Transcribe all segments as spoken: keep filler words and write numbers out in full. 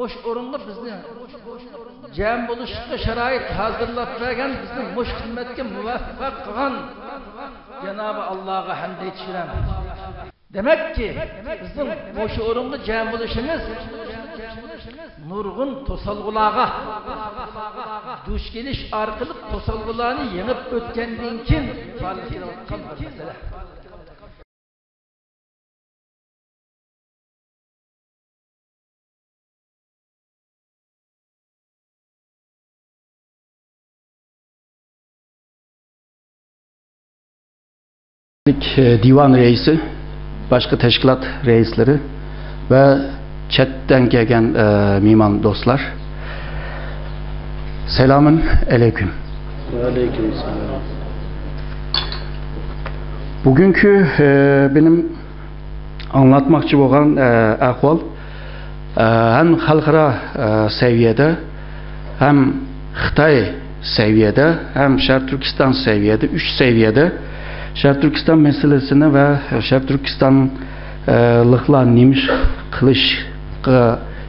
مۇشۇ ئورۇنغا بىزنى جەم بولۇشقا شارائىت ھازىرلاپ بەرگەن، بىزنى مۇشۇ خىزمەتكە مۇۋەپپەق قىلغان جانابى ئاللاغا ھەمد ئېيتىش بىلەن. دېمەككى، بىزنىڭ مۇشۇ ئورۇنغا جەم بولۇشىمىز نۇرغۇن توسالغۇلارغا دۇچ كېلىش ئارقىلىق، توسالغۇلارنى يېڭىپ ئۆتكەندىن كېيىن ئىپادىلىنىۋاتقان بىر مەسىلە. دىۋان رەئىسى، باشقا تەشكىلات رەئىسلىرى ۋە چەتتىن كەلگەن، ئە، مېھمان دوستلار، سالامۇن ئەلەيكۇم. ۋەئەلەيكۇم سالام. بۈگۈنكى، ئە، بېنىم ئاڭلاتماقچى بولغان، ئە، ئەھۋال، ئە، ھەم خەلقئارا، ئە، سەۋىيەدە، ھەم خىتاي سەۋىيەدە، ھەم شەرقىي تۈركىستان سەۋىيەدە، ئۈچ سەۋىيەدە شەرقىي تۈركىستان مەسىلىسىنى ۋە شەرقىي تۈركىستانلىقلار نېمە ئىش قىلىشقا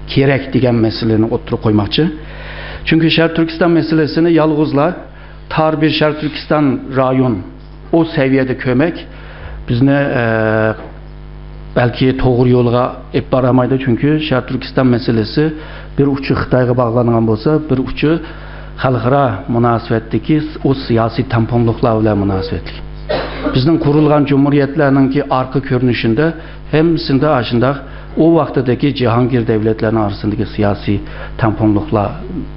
كېرەك دېگەن مەسىلىنى ئوتتۇرىغا قويماقچى. چۈنكى شەرقىي تۈركىستان مەسىلىسىنى يالغۇزلا تار بىر شەرقىي تۈركىستان رايون، ئۇ سەۋىيەدە كۆرمەك بىزنى، ئە، بەلكى توغرا يولغا ئېلىپ بارالمايدۇ. چۈنكى شەرقىي تۈركىستان مەسىلىسى بىر ئۇچى خىتايغا باغلانغان بولسا، بىر ئۇچى خەلقئارا مۇناسىۋەتتىكى ئۇ سىياسىي تەڭپۇڭلۇقلار بىلەن مۇناسىۋەتلىك. بىزنىڭ قۇرۇلغان جۇمھۇرىيەتلەرنىڭكى ئارقا كۆرۈنۈشىدە ھەممىسىندە ئاشۇنداق ئۇ ۋاقتىدىكى جاھانگىر دەۋلەتلەرنىڭ ئارىسىندىكى سىياسىي تەڭپۇڭلۇقلار،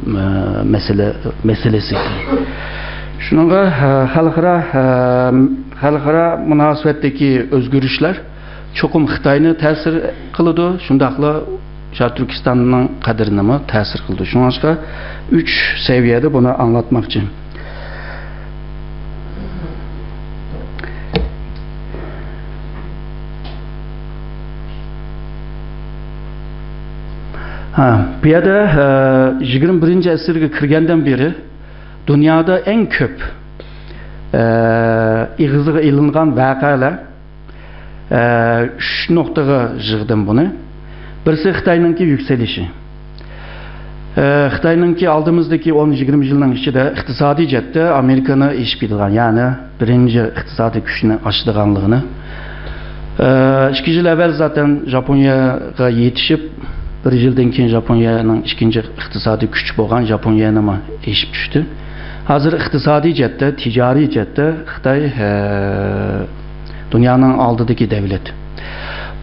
ئە، مەسىلە، مەسىلىسى. شۇنىڭغا، ئە، خەلقئارا، ئە، خەلقئارا مۇناسىۋەتتىكى ئۆزگىرىشلەر چوقۇم خىتاينى تەسىر قىلىدۇ، شۇنداقلا شەرقىي تۈركىستاننىڭ قەدرىنىمۇ تەسىر قىلىدۇ. شۇڭلاشقا ئۈچ سەۋىيەدە بۇنى ئاڭلاتماقچى. ھە، بۇ يەردە، ئە، يىگىرمە بىرىنچى ئەسىرگە كىرگەندىن بېرى دۇنيادا ئەڭ كۆپ، ئە، ئېغىزغا ئېلىنغان ۋەقەلەر، ئە، ئۈچ نۇقتىغا يىغدىم بۇنى. بىرسى خىتاينىڭكى يۈكسىلىشى. ئە، خىتاينىڭكى ئالدىمىزدىكى ئون يىگىرمە يىلنىڭ ئىچىدە ئىقتىسادىي جەھەتتە ئامېرىكىنى ئېشىپ كېتىدىغان، يەنى بىرىنچى ئىقتىسادىي كۈچنى ئاشىدىغانلىقىنى، ئە، ئىككى يىل ئەۋۋەل زاتەن ژاپونىيەگە يېتىشىپ، بىر يىلدىن كېيىن ژاپونىيەنىڭ ئىككىنچى ئىقتىسادىي كۈچ بولغان ژاپونىيەنىمۇ ئېشىپ چۈشتى. ھازىر ئىقتىسادىي جەھەتتە، تىجارىي جەھەتتە خىتاي، ئە، دۇنيانىڭ ئالدىدىكى دەۋلەت.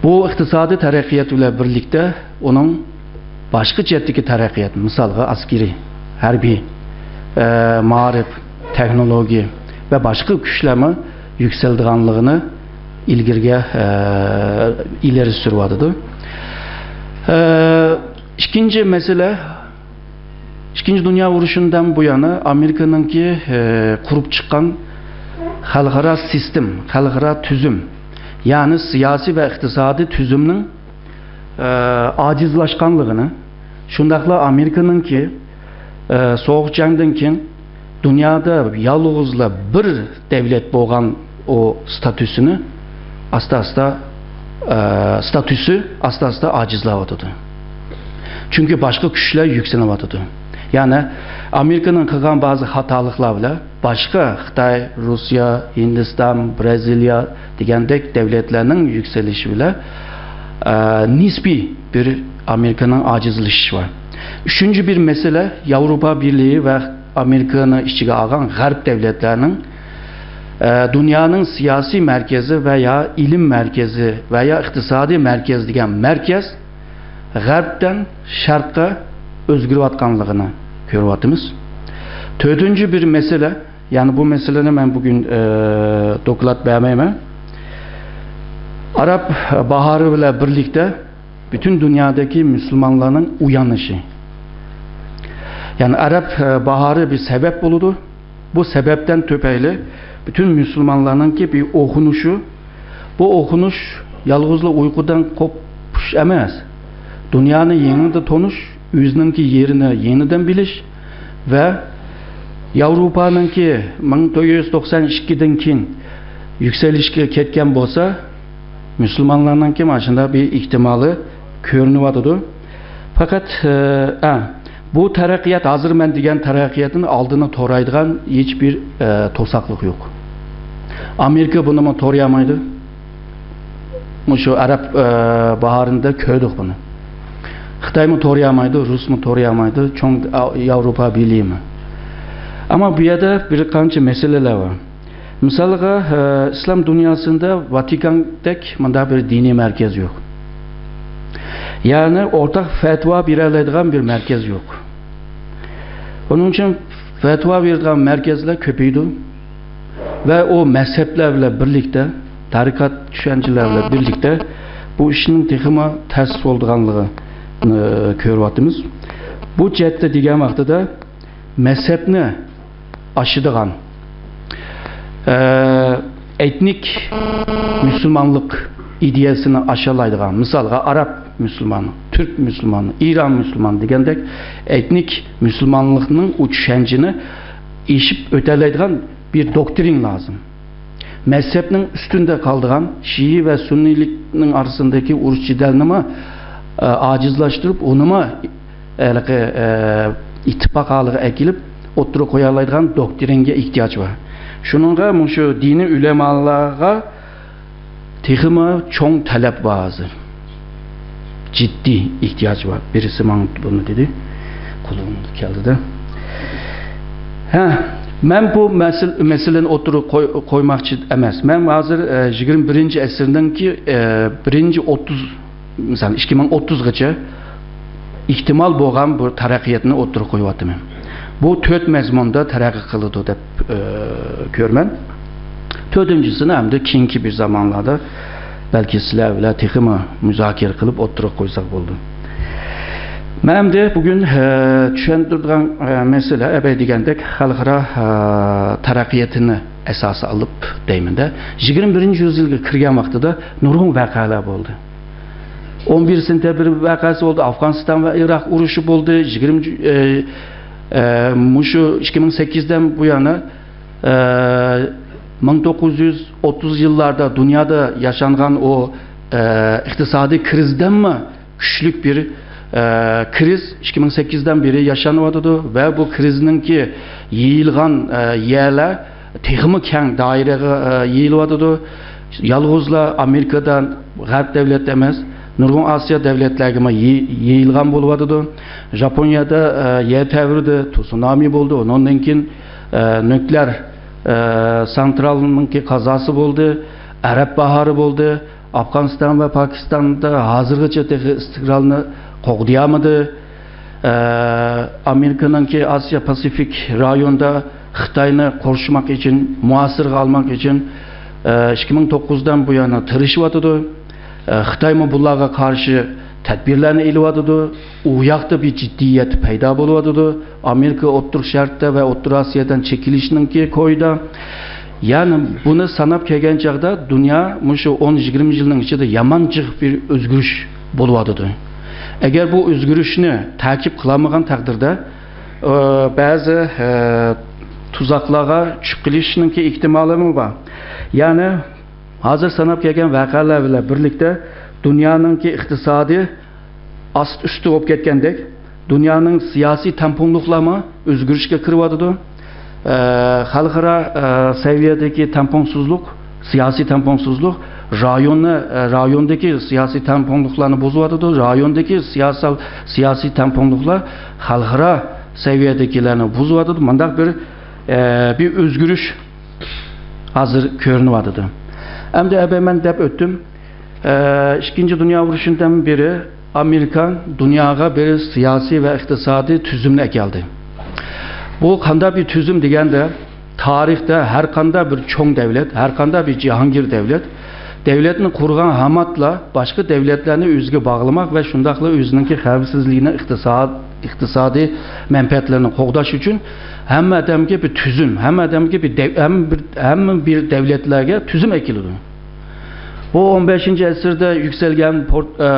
بۇ ئىقتىسادىي تەرەققىيات بىلەن بىرلىكتە ئۇنىڭ باشقا جەھەتتىكى تەرەققىيات، مىسالغا ئەسكىرىي، ھەربىي، ئە، مائارىپ، تېخنولوگىيە ۋە باشقا كۈچلەرمۇ يۈكسىلىدىغانلىقىنى ئىلگىرىگە، ئە، ئىلگىرى سۈرۈۋاتىدۇ. ئە، ئىككىنچى مەسىلە، ئىككىنچى دۇنيا ئۇرۇشىدىن بۇيان ئامېرىكىنىڭكى، ئە، قۇرۇپ چىققان خەلقئارا سىستېم، خەلقئارا تۈزۈم، يەنى سىياسىي ۋە ئىقتىسادىي تۈزۈمنىڭ، ئە، ئاجىزلاشقانلىقىنى، شۇنداقلا ئامېرىكىنىڭكى، ئە، سوغۇق جەڭدىن كېيىن دۇنيادا يالغۇزلا بىر دەۋلەت بولغان ئۇ ستاتۇسىنى ئاستا-ئاستا، ئە، ستاتۇسى ئاستا-ئاستا ئاجىزلاۋاتىدۇ. چۈنكى باشقا كۈچلەر يۈكسىلىۋاتىدۇ. يەنى ئامېرىكىنىڭ قىلغان بەزى خاتالىقلار بىلەن باشقا خىتاي، روسىيە، ھىندىستان، بىرازىلىيە دېگەندەك دەۋلەتلەرنىڭ يۈكسىلىشى بىلەن، ئە، نىسپىي بىر ئامېرىكىنىڭ ئاجىزلىشىشى بار. ئۈچىنچى بىر مەسىلە، ياۋروپا بىرلىكى ۋە ئامېرىكىنى ئىچىگە ئالغان غەرب دەۋلەتلەرنىڭ، ئە، دۇنيانىڭ سىياسىي مەركىزى ۋە يا ئىلىم مەركىزى ۋە يا ئىقتىسادىي مەركەز دېگەن مەركەز غەربتىن شەرققە ئۆزگىرىۋاتقانلىقىنى كۆرۈۋاتىمىز. تۆتىنچى بىر مەسىلە، يەنى بۇ مەسىلىنى مەن بۈگۈن، ئە، دوكلات بەرمەيمەن. ئاراب باھارى بىلەن بىرلىكتە پۈتۈن دۇنيادىكى مۇسۇلمانلارنىڭ ئويانىشى. يەنى ئەرەب، ئە، باھارى بىر سەۋەب بولىدۇ. بۇ سەۋەبتىن تۈپەيلى پۈتۈن مۇسۇلمانلارنىڭكى بىر ئوخۇنۇشى. بۇ ئوخۇنۇش يالغۇزلا ئۇيقۇدىن قوپۇش ئەمەس. دۇنيانى يېڭىدىن تونۇش، ئۆزىنىڭكى يېرىنى يېڭىدىن بىلىش ۋە ياۋروپانىڭكى مىڭ تۆت يۈز توقسان ئىككىدىن كېيىن يۈكسىلىشكە كەتكەن بولسا، مۇسۇلمانلارنىڭكى مانا شۇنداق بىر ئېھتىمالى كۆرۈنۈۋاتىدۇ. پەقەت، ئە، ئە، بۇ تەرەققىيات، ھازىر مەن دېگەن تەرەققىياتنىڭ ئالدىنى تورايدىغان ھېچبىر، ئە، توساقلىق يوق. ئامېرىكا بۇنىمۇ تورىيالمايدۇ. مۇشۇ ئەرەب، ئە، باھارىندا كۆردۇق بۇنى. خىتايمۇ تورىيالمايدۇ، رۇسمۇ تورىيالمايدۇ، چوڭ، ئا، ياۋروپا بىرلىكىمۇ. ئەمما بۇ يەردە بىر قانچە مەسىلىلەر بار. مىسالغا، ئە، ئىسلام دۇنياسىندا ۋاتىكاندەك مۇنداق بىر دىنىي مەركەز يوق. يەنى ئورتاق پەتىۋا بېرەلەيدىغان بىر مەركەز يوق. ئۇنىڭ ئۈچۈن پەتىۋا بېرىدىغان مەركەزلەر كۆپىيىدۇ ۋە ئۇ مەزھەپلەر بىلەن بىرلىكتە، تەرىقەت چۈشەنچىلەر بىلەن بىرلىكتە بۇ ئىشنىڭ تېخىمۇ تەس بولىدىغانلىقىنى، ئە، كۆرۈۋاتىمىز. بۇ جەھەتتە دېگەن ۋاقتىدا مەزھەپنى ئاشىدىغان، ئە، ئېتنىك مۇسۇلمانلىق ئىدىيەسىنى ئاشالايدىغان، مىسالغا، ئاراب مۇسۇلمانى، تۈرك مۇسۇلمانى، ئىران مۇسۇلمانى دېگەندەك ئېتنىك مۇسۇلمانلىقنىڭ ئۇ چۈشەنچىنى ئېشىپ ئۆتەلەيدىغان بىر دوكترىن لازىم. مەزھەپنىڭ ئۈستۈندە قالىدىغان شىئە ۋە سۈننىيلىكنىڭ ئارىسىندىكى ئۇرۇش جېدەلنىمۇ، ئە، ئاجىزلاشتۇرۇپ، ئۇنىمۇ ھېلىقى، ئە، ئىتتىپاق ھالىغا ئەكېلىپ، ئوتتۇرىغا قويالايدىغان دوكترىنگە ئېھتىياج بار. شۇنىڭغا مۇشۇ دىنىي ئۆلىمالارغا تېخىمۇ چوڭ تەلەپ بار ھازىر. جىددىي ئېھتىياج بار. بىرسى ماڭا بۇنى دېدى. قولۇمدا كەلدى-دە. ھە، مەن بۇ مەسىل-، مەسىلىنى ئوتتۇرىغا قوي-، قويماقچى ئەمەس. مەن ھازىر، ئە، يىگىرمە بىرىنچى ئەسىرنىڭكى، ئە، بىرىنچى ئوتتۇز، مىسال، ئىككى مىڭ ئوتتۇزغىچە ئېھتىمال بولغان بۇ تەرەققىياتنى ئوتتۇرىغا قويۇۋاتىمەن. بۇ تۆت مەزمۇندا تەرەققىي قىلىدۇ دەپ، ئە، كۆرىمەن. تۆتىنچىسىنى ئەمدى كېيىنكى بىر زامانلاردا بەلكى سىلەر بىلەن تېخىمۇ مۇزاكىرە قىلىپ ئوتتۇرىغا قويساق بولىدۇ. مەن ئەمدى بۈگۈن، ئە، چۈشەندۈرىدىغان، ئە، مەسىلە، ئەبەي دېگەندەك، خەلقئارا، ئە، تەرەققىياتىنى ئاساس ئېلىپ دەيمەن-دە. يىگىرمە بىرىنچى يۈزيىلگە كىرگەن ۋاقتىدا نۇرغۇن ۋەقەلەر بولدى. ئون بىر سېنتەبىر ۋەقەسى بولدى، ئافغانىستان ۋە ئىراق ئۇرۇشى بولدى. يىگىرمە، ئە، ئە، مۇشۇ ئىككى مىڭ سەككىزدىن بۇيانا، ئە، مىڭ توققۇز يۈز ئوتتۇز يىللاردا دۇنيادا ياشانغان ئۇ، ئە، ئىقتىسادىي كىرىزدىنمۇ كۈچلۈك بىر، ئە، كىرىز ئىككى مىڭ سەككىزدىن بېرى ياشىنىۋاتىدۇ ۋە بۇ كىرىزنىڭكى يېيىلغان، ئە، يەرلەر تېخىمۇ كەڭ دائىرىگە، ئە، يېيىلىۋاتىدۇ. يالغۇزلا ئامېرىكىدا، غەرب دۆلەت ئەمەس، نۇرغۇن ئاسىيا دۆلەتلەرگىمۇ يېي-، يېيىلغان بولۇۋاتىدۇ. ژاپونىيەدە، ئە، يەر تەۋرىدى، تسۇنامى بولدى، ئۇنىڭدىن كېيىن، ئە، نۆكلەر، ئە، سانترالنىڭكى قازاسى بولدى، ئەرەب باھارى بولدى. ئافغانىستان ۋە پاكىستاندا ھازىرغىچە تېخى ئىستىقرارنى قوغدىيالمىدى. ئە، ئامېرىكىنىڭكى ئاسىيا پاسىفىك رايوندا خىتاينى قورشىماق ئۈچۈن، مۇھاسىرىگە ئالماق ئۈچۈن، ئە، ئىككى مىڭ توققۇزدىن بۇيان تىرىشىۋاتىدۇ. ئە، خىتايمۇ بۇلارغا قارشى تەدبىرلەرنى ئېلىۋاتىدۇ. ئۇ ياقتا بىر جىددىيەت پەيدا بولۇۋاتىدۇ. ئامېرىكا ئوتتۇرا شەرقتە ۋە ئوتتۇرا ئاسىيادىن چېكىنىشنىڭكى كويىدا. يەنى بۇنى ساناپ كەلگەن چاغدا دۇنيا مۇشۇ ئون يىگىرمە يىلنىڭ ئىچىدە يامان جىق بىر ئۆزگىرىش بولۇۋاتىدۇ. ئەگەر بۇ ئۆزگىرىشنى تەكىپ قىلالمىغان تەقدىردە، ئە، بەزى، ئە، تۇزاقلارغا چۈشۈپ قېلىشنىڭكى ئېھتىمالىمۇ بار. يەنى ھازىر ساناپ كەلگەن ۋەقەلەر بىلەن بىرلىكتە دۇنيانىڭكى ئىقتىسادى ئاست-ئۈستى بولۇپ كەتكەندەك، دۇنيانىڭ سىياسىي تەڭپۇڭلۇقلارمۇ ئۆزگىرىشكە كىرىۋاتىدۇ. ئە، خەلقئارا، ئە، سەۋىيەدىكى تەڭپۇڭسىزلىق، سىياسىي تەڭپۇڭسىزلىق رايوننى، ئە، رايوندىكى سىياسىي تەڭپۇڭلۇقلارنى بۇزۇۋاتىدۇ. رايوندىكى سىياسال-، سىياسىي تەڭپۇڭلۇقلار خەلقئارا سەۋىيەدىكىلەرنى بۇزۇۋاتىدۇ. مۇنداق بىر، ئە، بىر ئۆزگىرىش ھازىر كۆرۈنۈۋاتىدۇ. ئەمدى ئەبەي مەن دەپ ئۆتتۈم. ئە، ئىككىنچى دۇنيا ئۇرۇشىدىن بېرى ئامېرىكا دۇنياغا بىر سىياسىي ۋە ئىقتىسادىي تۈزۈمنى ئەكەلدى. بۇ قانداق بىر تۈزۈم دېگەندە، تارىختا ھەر قانداق بىر چوڭ دەۋلەت، ھەر قانداق بىر جاھانگىر دەۋلەت، دەۋلەتنى قۇرغان ھاماتلا باشقا دەۋلەتلەرنى ئۆزىگە باغلىماق ۋە شۇنداقلا ئۆزىنىڭكى خەۋپسىزلىكىنى، ئىقتىساد-، ئىقتىسادىي مەنپەئەتلىرىنى قوغداش ئۈچۈن ھەممە ئادەمگە بىر تۈزۈم، ھەممە ئادەمگە بىر دەۋ-، ھەممە بىر، ھەممە بىر دەۋلەتلەرگە تۈزۈم ئەكېلىدۇ. بۇ ئون بەشىنچى ئەسىردە يۈكسەلگەن پورت-، ئە،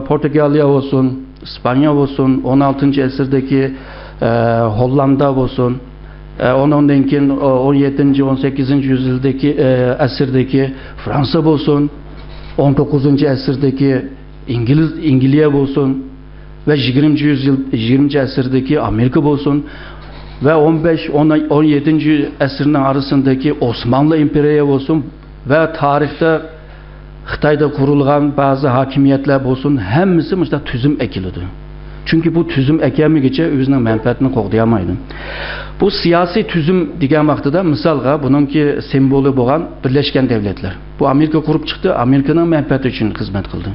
پورتۇگالىيە بولسۇن، ئىسپانىيە بولسۇن، ئون ئالتىنچى ئەسىردىكى، ئە، ھوللاندا بولسۇن، ئە، ئۇنىڭدىن كېيىن، ئە، ئون يەتتىنچى، ئون سەككىزىنچى يۈزيىلدىكى، ئە، ئەسىردىكى فرانسا بولسۇن، ئون توققۇزىنچى ئەسىردىكى ئىنگلىز، ئىنگلىيە بولسۇن، ۋە يىگىرمىنچى يۈز يىل، يىگىرمىنچى ئەسىردىكى ئامېرىكا بولسۇن ۋە ئون بەش، ئون، ئون يەتتىنچى ئەسىرنىڭ ئارىسىندىكى ئوسمانلى ئىمپېرىيە بولسۇن ۋە تارىختا خىتايدا قۇرۇلغان بەزى ھاكىمىيەتلەر بولسۇن، ھەممىسى مۇشۇنداق تۈزۈم ئەكېلىدۇ. چۈنكى بۇ تۈزۈم ئەكەلمىگىچە ئۆزىنىڭ مەنپەئەتىنى قوغدىيالمايدۇ. بۇ سىياسىي تۈزۈم دېگەن ۋاقتىدا، مىسالغا، بۇنىڭكى سىمۋولى بولغان بىرلەشكەن دەۋلەتلەر. بۇ ئامېرىكا قۇرۇپ چىقتى، ئامېرىكىنىڭ مەنپەئەتى ئۈچۈن خىزمەت قىلدى.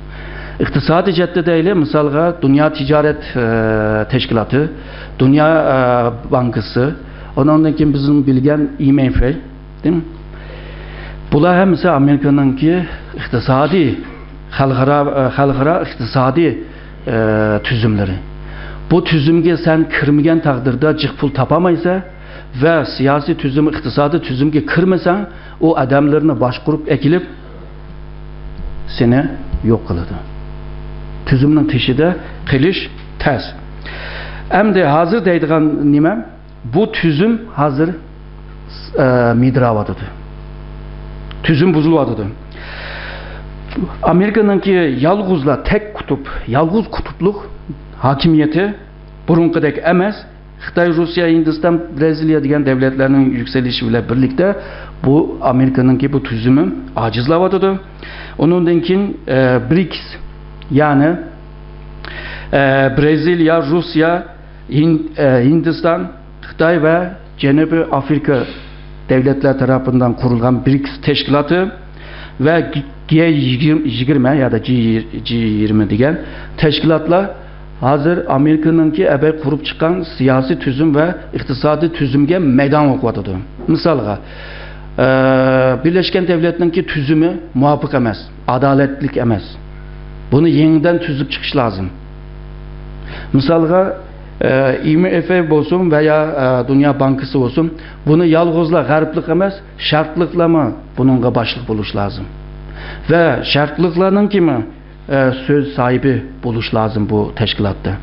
ئىقتىسادىي جەھەتتە دەيلى، مىسالغا، دۇنيا تىجارەت، ئە، تەشكىلاتى، دۇنيا، ئە، بانكىسى، ئۇنىڭدىن كېيىن بىزنىڭ بىلگەن ئاي ئېم ئېف، دېمەك، بۇلار ھەممىسى ئامېرىكىنىڭكى ئىقتىسادىي، خەلقئارا، خەلقئارا ئىقتىسادىي، ئە، تۈزۈملىرى. بۇ تۈزۈمگە سەن كىرمىگەن تەقدىردە جىق پۇل تاپالمايسەن ۋە سىياسىي تۈزۈم، ئىقتىسادىي تۈزۈمگە كىرمىسەڭ، ئۇ ئادەملىرىنى باشقۇرۇپ ئەكېلىپ، سېنى يوق قىلىدۇ. تۈزۈمنىڭ تېشىدا قېلىش تەس. ئەمدى ھازىر دەيدىغان نېمەم، بۇ تۈزۈم ھازىر، ئە، مىدىراۋاتىدۇ. تۈزۈم بۇزۇلۇۋاتىدۇ. ئامېرىكىنىڭكى يالغۇزلا تەك قۇتۇپ، يالغۇز قۇتۇپلۇق ھاكىمىيىتى بۇرۇنقىدەك ئەمەس. خىتاي، روسىيە، ھىندىستان، بىرازىلىيە دېگەن دەۋلەتلەرنىڭ يۈكسىلىشى بىلەن بىرلىكتە بۇ ئامېرىكىنىڭكى بۇ تۈزۈمى ئاجىزلاۋاتىدۇ. ئۇنىڭدىن كېيىن، ئە، برىكس، يەنى، ئە، بىرازىلىيە، روسىيە، ھىن-، ئە، ھىندىستان، خىتاي ۋە جەنۇبىي ئافرىقا دەۋلەتلەر تەرەپىدىن قۇرۇلغان برىكس تەشكىلاتى ۋە گې يىگىرمە يا دا جى، جى يىگىرمە دېگەن تەشكىلاتلار ھازىر ئامېرىكىنىڭكى ئەبەي قۇرۇپ چىققان سىياسىي تۈزۈم ۋە ئىقتىسادىي تۈزۈمگە مەيدان ئوقۇۋاتىدۇ. مىسالغا، ئە، بىرلەشكەن دەۋلەتنىڭكى تۈزۈمى مۇۋاپىق ئەمەس، ئادالەتلىك ئەمەس. بۇنى يېڭىدىن تۈزۈپ چىقىش لازىم. مىسالغا، ئە، ئاي ئېم ئېف بولسۇن ۋە يا، ئە، دۇنيا بانكىسى بولسۇن، بۇنى يالغۇزلا غەربلىك ئەمەس، شەرقلىكلەرمۇ بۇنىڭغا باشلىق بولۇش لازىم. ۋە شەرقلىكلەرنىڭكىمۇ، ئە، سۆز ساھىبى بولۇش لازىم بۇ تەشكىلاتتا.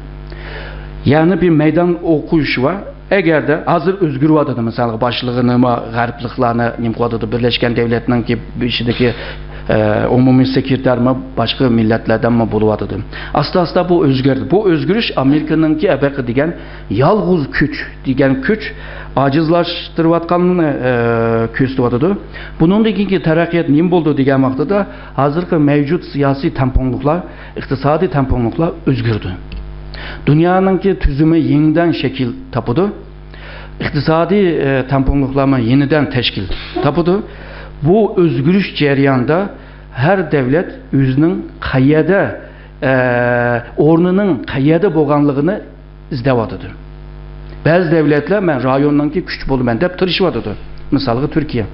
يەنى بىر مەيدان ئوقۇش بار. ئەگەردە ھازىر ئۆزگىرىۋاتىدۇ، مىسالغا، باشلىقىنىمۇ غەربلىكلەرنى نېمە قىلىۋاتىدۇ، بىرلەشكەن دەۋلەتنىڭكى بېشىدىكى، ئە، ئومۇمىي سېكرېتارمۇ باشقا مىللەتلەردىنمۇ بولۇۋاتىدۇ. ئاستا-ئاستا بۇ ئۆزگەردى. بۇ ئۆزگىرىش ئامېرىكىنىڭكى ئەبەقى دېگەن يالغۇز كۈچ، دېگەن كۈچ ئاجىزلاشتۇرۇۋاتقانلىقىنى، ئە، كۆرسىتىۋاتىدۇ. بۇنىڭدىن كېيىنكى تەرەققىيات نېمە بولىدۇ دېگەن ۋاقتىدا، ھازىرقى مەۋجۇت سىياسىي تەڭپۇڭلۇقلار، ئىقتىسادىي تەڭپۇڭلۇقلار ئۆزگىرىدۇ. دۇنيانىڭكى تۈزۈمى يېڭىدىن شەكىل تاپىدۇ. ئىقتىسادىي، ئە، تەڭپۇڭلۇقلارمۇ يېڭىدىن تەشكىل تاپىدۇ. بۇ ئۆزگىرىش جەريانىدا ھەر دەۋلەت ئۆزىنىڭ قەيەردە، ئە، ئورنىنىڭ قەيەردە بولغانلىقىنى ئىزدەۋاتىدۇ. بەزى دەۋلەتلەر، مەن رايوننىڭكى كۈچ بولىمەن دەپ تىرىشىۋاتىدۇ. مىسالغا، تۈركىيە.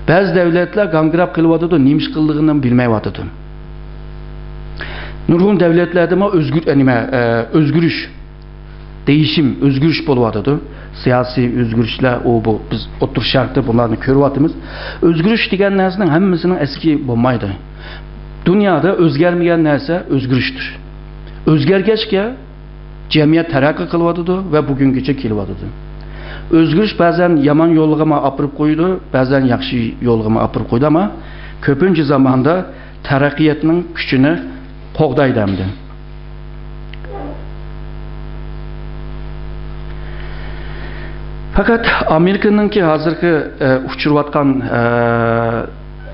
بەزى دەۋلەتلەر گاڭگىراپ قېلىۋاتىدۇ، نېمە ئىش قىلىدىغىنىمۇ بىلمەيۋاتىدۇ. نۇرغۇن دەۋلەتلەردىمۇ ئۆزگۈر-، ئە، نېمە، ئە، ئۆزگىرىش، دېيىشىم، ئۆزگىرىش بولۇۋاتىدۇ. سىياسىي ئۆزگىرىشلەر، ئۇ، بۇ، بىز ئوتتۇرا شەرقتە بۇلارنى كۆرۈۋاتىمىز. ئۆزگىرىش دېگەن نەرسىنىڭ ھەممىسىنىڭ ئەسلى بولمايدۇ. دۇنيادا ئۆزگەرمىگەن نەرسە ئۆزگىرىشتۇر. ئۆزگەرگەچكە، جەمئىيەت تەرەققىي قىلىۋاتىدۇ ۋە بۈگۈنگىچە كېلىۋاتىدۇ. ئۆزگىرىش بەزەن يامان يولغىمۇ ئاپىرىپ قويىدۇ، بەزەن ياخشى يولغىمۇ ئاپىرىپ قويىدۇ، ئەمما كۆپىنچە زاماندا تەرەققىياتنىڭ كۈچىنى قوغدايدۇ ئەمدى. پەقەت ئامېرىكىنىڭكى ھازىرقى، ئە، ئۇچۇرۇۋاتقان، ئە،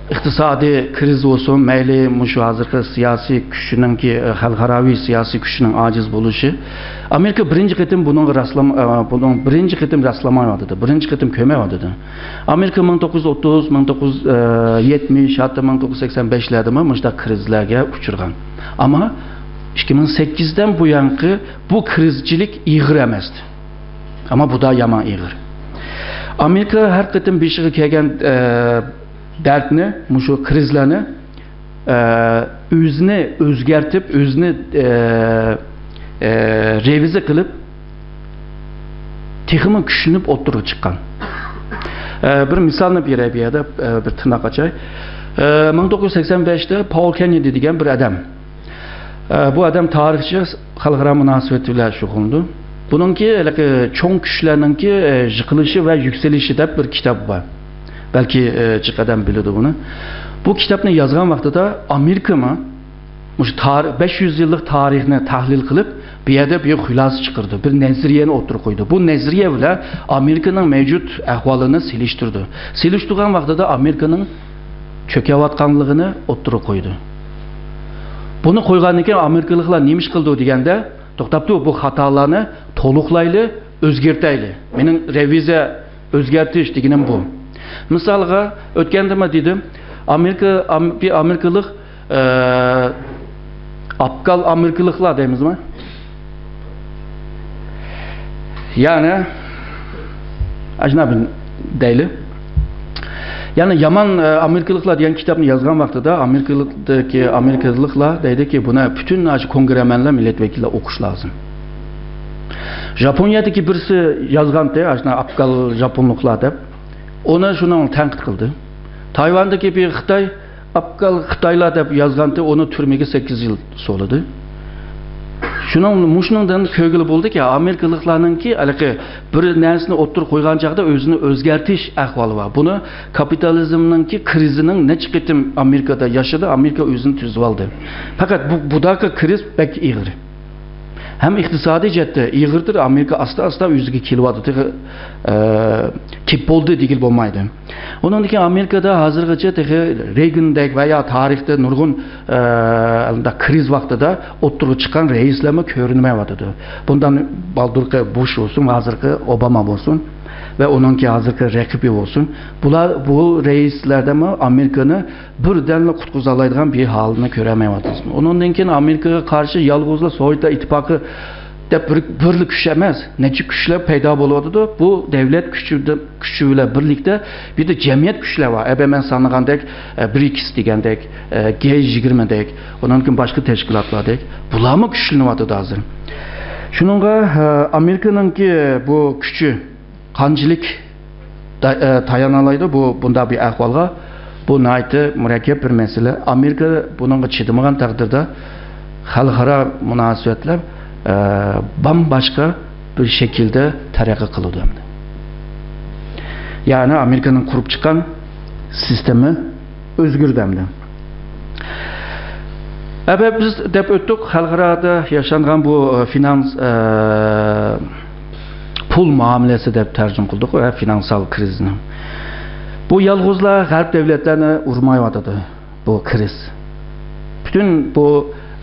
ئىقتىسادىي كىرىزىس بولسۇن، مەيلى مۇشۇ ھازىرقى سىياسىي كۈچىنىڭكى، خەلقئاراۋى سىياسىي كۈچىنىڭ ئاجىز بولۇشى، ئامېرىكا بىرىنچى قېتىم بۇنىڭغا راسلام-، ئە، بۇنىڭ بىرىنچى قېتىم راسلىمايۋاتىدۇ، بىرىنچى قېتىم كۆرمەيۋاتىدۇ. ئامېرىكا مىڭ توققۇز يۈز ئوتتۇز، مىڭ توققۇز يۈز يەتمىش، ھەتتا مىڭ توققۇز يۈز سەكسەن بەشلەردىمۇ مۇشۇنداق كىرىزلەرگە ئۇچرىغان. ئەمما ئىككى مىڭ سەككىزدىن بۇيانقى بۇ كىرىزچىلىك ئېغىر ئەمەستى. ئەمما بۇ دا يامان ئېغىر. ئامېرىكا ھەر قېتىم بېشىغا كەلگەن، ئە، دەردنى، مۇشۇ كىرىزلەرنى، ئە، ئۆزىنى ئۆزگەرتىپ، ئۆزىنى، ئە، ئە، رېۋىزىيە قىلىپ، تېخىمۇ كۈچلىنىپ ئوتتۇرىغا چىققان. ئە، بىر مىسالنى بېرەي بۇ يەردە، ئە، بىر تىرناق ئاچاي. ئە، مىڭ توققۇز يۈز سەكسەن بەشتە پاول كېننېدى دېگەن بىر ئادەم. ئە، بۇ ئادەم تارىخچى، خەلقئارا مۇناسىۋەت بىلەن شۇغۇللىنىدۇ. بۇنىڭكى ھېلىقى چوڭ كۈچلەرنىڭكى، ئە، يىقىلىشى ۋە يۈكسىلىشى دەپ بىر كىتاب بار. بەلكى، ئە، جىق ئادەم بىلىدۇ بۇنى. بۇ كىتابنى يازغان ۋاقتىدا ئامېرىكىمۇ مۇشۇ تار-، بەش يۈز يىللىق تارىخنى تەھلىل قىلىپ، بۇ يەردە بىر خۇلاسە چىقىرىدۇ، بىر نەزەرىيەنى ئوتتۇرىغا قويىدۇ. بۇ نەزەرىيە بىلەن ئامېرىكىنىڭ مەۋجۇت ئەھۋالىنى سېلىشتۇرىدۇ. سېلىشتۇرغان ۋاقتىدا ئامېرىكىنىڭ چۆكۈۋاتقانلىقىنى ئوتتۇرىغا قويىدۇ. بۇنى قويغاندىن كېيىن ئامېرىكىلىقلار نېمە ئىش قىلىدۇ دېگەندە، توختاپ تۇر، بۇ خاتالارنى تولۇقلايلى، ئۆزگەرتەيلى. مېنىڭ رېۋىزىيە، ئۆزگەرتىش دېگىنىم بۇ. مىسالغا، ئۆتكەندىمۇ دېدىم، ئامېرىكا، ئام-، بىر ئامېرىكىلىق، ئە، ئابقال ئامېرىكىلىقلار دەيمىزمۇ؟ يەنى، ئەجنەبىي دەيلى. يەنى يامان، ئە، ئامېرىكىلىقلار دېگەن كىتابنى يازغان ۋاقتىدا ئامېرىكىلىقتىكى، ئامېرىكىلىقلار دەيدىكى، بۇنى پۈتۈن ئاشۇ كونگرېمەنلەر، مىللەت ۋەكىللەر ئوقۇش لازىم. ژاپونىيەدىكى بىرسى يازغانتى، ئاشۇنداق ئابقال ژاپونلۇقلار دەپ. ئۇنى شۇنىڭ تەنقىد قىلدى. تايۋاندىكى بىر خىتاي، ئابقال خىتايلار دەپ يازغانتى، ئۇنى تۈرمىگە سەككىز يىل سولىدى. شۇنىڭ، مۇشۇنىڭدىن كۆرگىلى بولىدۇكى، ئامېرىكىلىقلارنىڭكى ھېلىقى بىر نەرسىنى ئوتتۇرىغا قويغان چاغدا ئۆزىنى ئۆزگەرتىش ئەھۋالى بار. بۇنى كاپىتالىزمنىڭكى كرىزىنىڭ نەچچە قېتىم ئامېرىكىدا ياشىدى، ئامېرىكا ئۆزىنى تۈزۈۋالدى. پەقەت بۇ، بۇداقى كرىز بەك ئېغىر. ھەم ئىقتىسادىي جەھەتتە ئېغىردۇر، ئامېرىكا ئاستا-ئاستا ئۆزىگە كېلىۋاتىدۇ، تېخى، ئە، كېپ بولدى دېگىلى بولمايدۇ. ئۇنىڭدىن كېيىن ئامېرىكىدا ھازىرغىچە تېخى رېيگندەك ۋە يا تارىختا نۇرغۇن، ئە، كرىز ۋاقتىدا ئوتتۇرىغا چىققان رەئىسلەرمۇ كۆرۈنمەيۋاتىدۇ. بۇندىن بالدۇرقى بۇش بولسۇن، ھازىرقى ئوباما بولسۇن ۋە ئۇنىڭكى ھازىرقى رەقىبى بولسۇن. بۇلار، بۇ رەئىسلەردىمۇ ئامېرىكىنى بىردەملا قۇتقۇزالايدىغان بىر ھالنى كۆرەلمەيۋاتىمىز. ئۇنىڭدىن كېيىن ئامېرىكىغا قارشى يالغۇزلا سوۋېتلار ئىتتىپاقى دەپ بىر، بىرلا كۈچ ئەمەس، نەچچە كۈچلەر پەيدا بولۇۋاتىدۇ. بۇ دەۋلەت كۈچى، كۈچى بىلەن بىرلىكتە بىر دە جەمئىيەت كۈچلەر بار. ئەبە مەن سانىغاندەك، ئە، برىكس دېگەندەك، ئە، گې يىگىرمە دەك، ئۇنىڭدىن كېيىن باشقا تەشكىلاتلاردەك. بۇلارمۇ كۈچلىنىۋاتىدۇ ھازىر. شۇنىڭغا، ئە، ئامېرىكىنىڭكى بۇ كۈچى قانچىلىك تا-، ئە، تايانالايدۇ بۇ، بۇنداق بىر ئەھۋالغا؟ بۇ ناھايىتى مۇرەككەپ بىر مەسىلە. ئامېرىكا بۇنىڭغا چىدىمىغان تەقدىردە خەلقئارا مۇناسىۋەتلەر، ئە، بامباشقا بىر شەكىلدە تەرەققىي قىلىدۇ ئەمدى. يەنى ئامېرىكىنىڭ قۇرۇپ چىققان سىستېما ئۆزگىرىدۇ ئەمدى. ئەبە بىز دەپ ئۆتتۇق، خەلقئارادا ياشانغان بۇ، ئە، فىنانس، ئە، پۇل مۇئامىلىسى دەپ تەرجىمە قىلدۇق، ئە، فىنانسال كرىزىسنى. بۇ يالغۇزلا غەرب دەۋلەتلەرنى ئۇرمايۋاتىدۇ، بۇ كرىز. پۈتۈن بۇ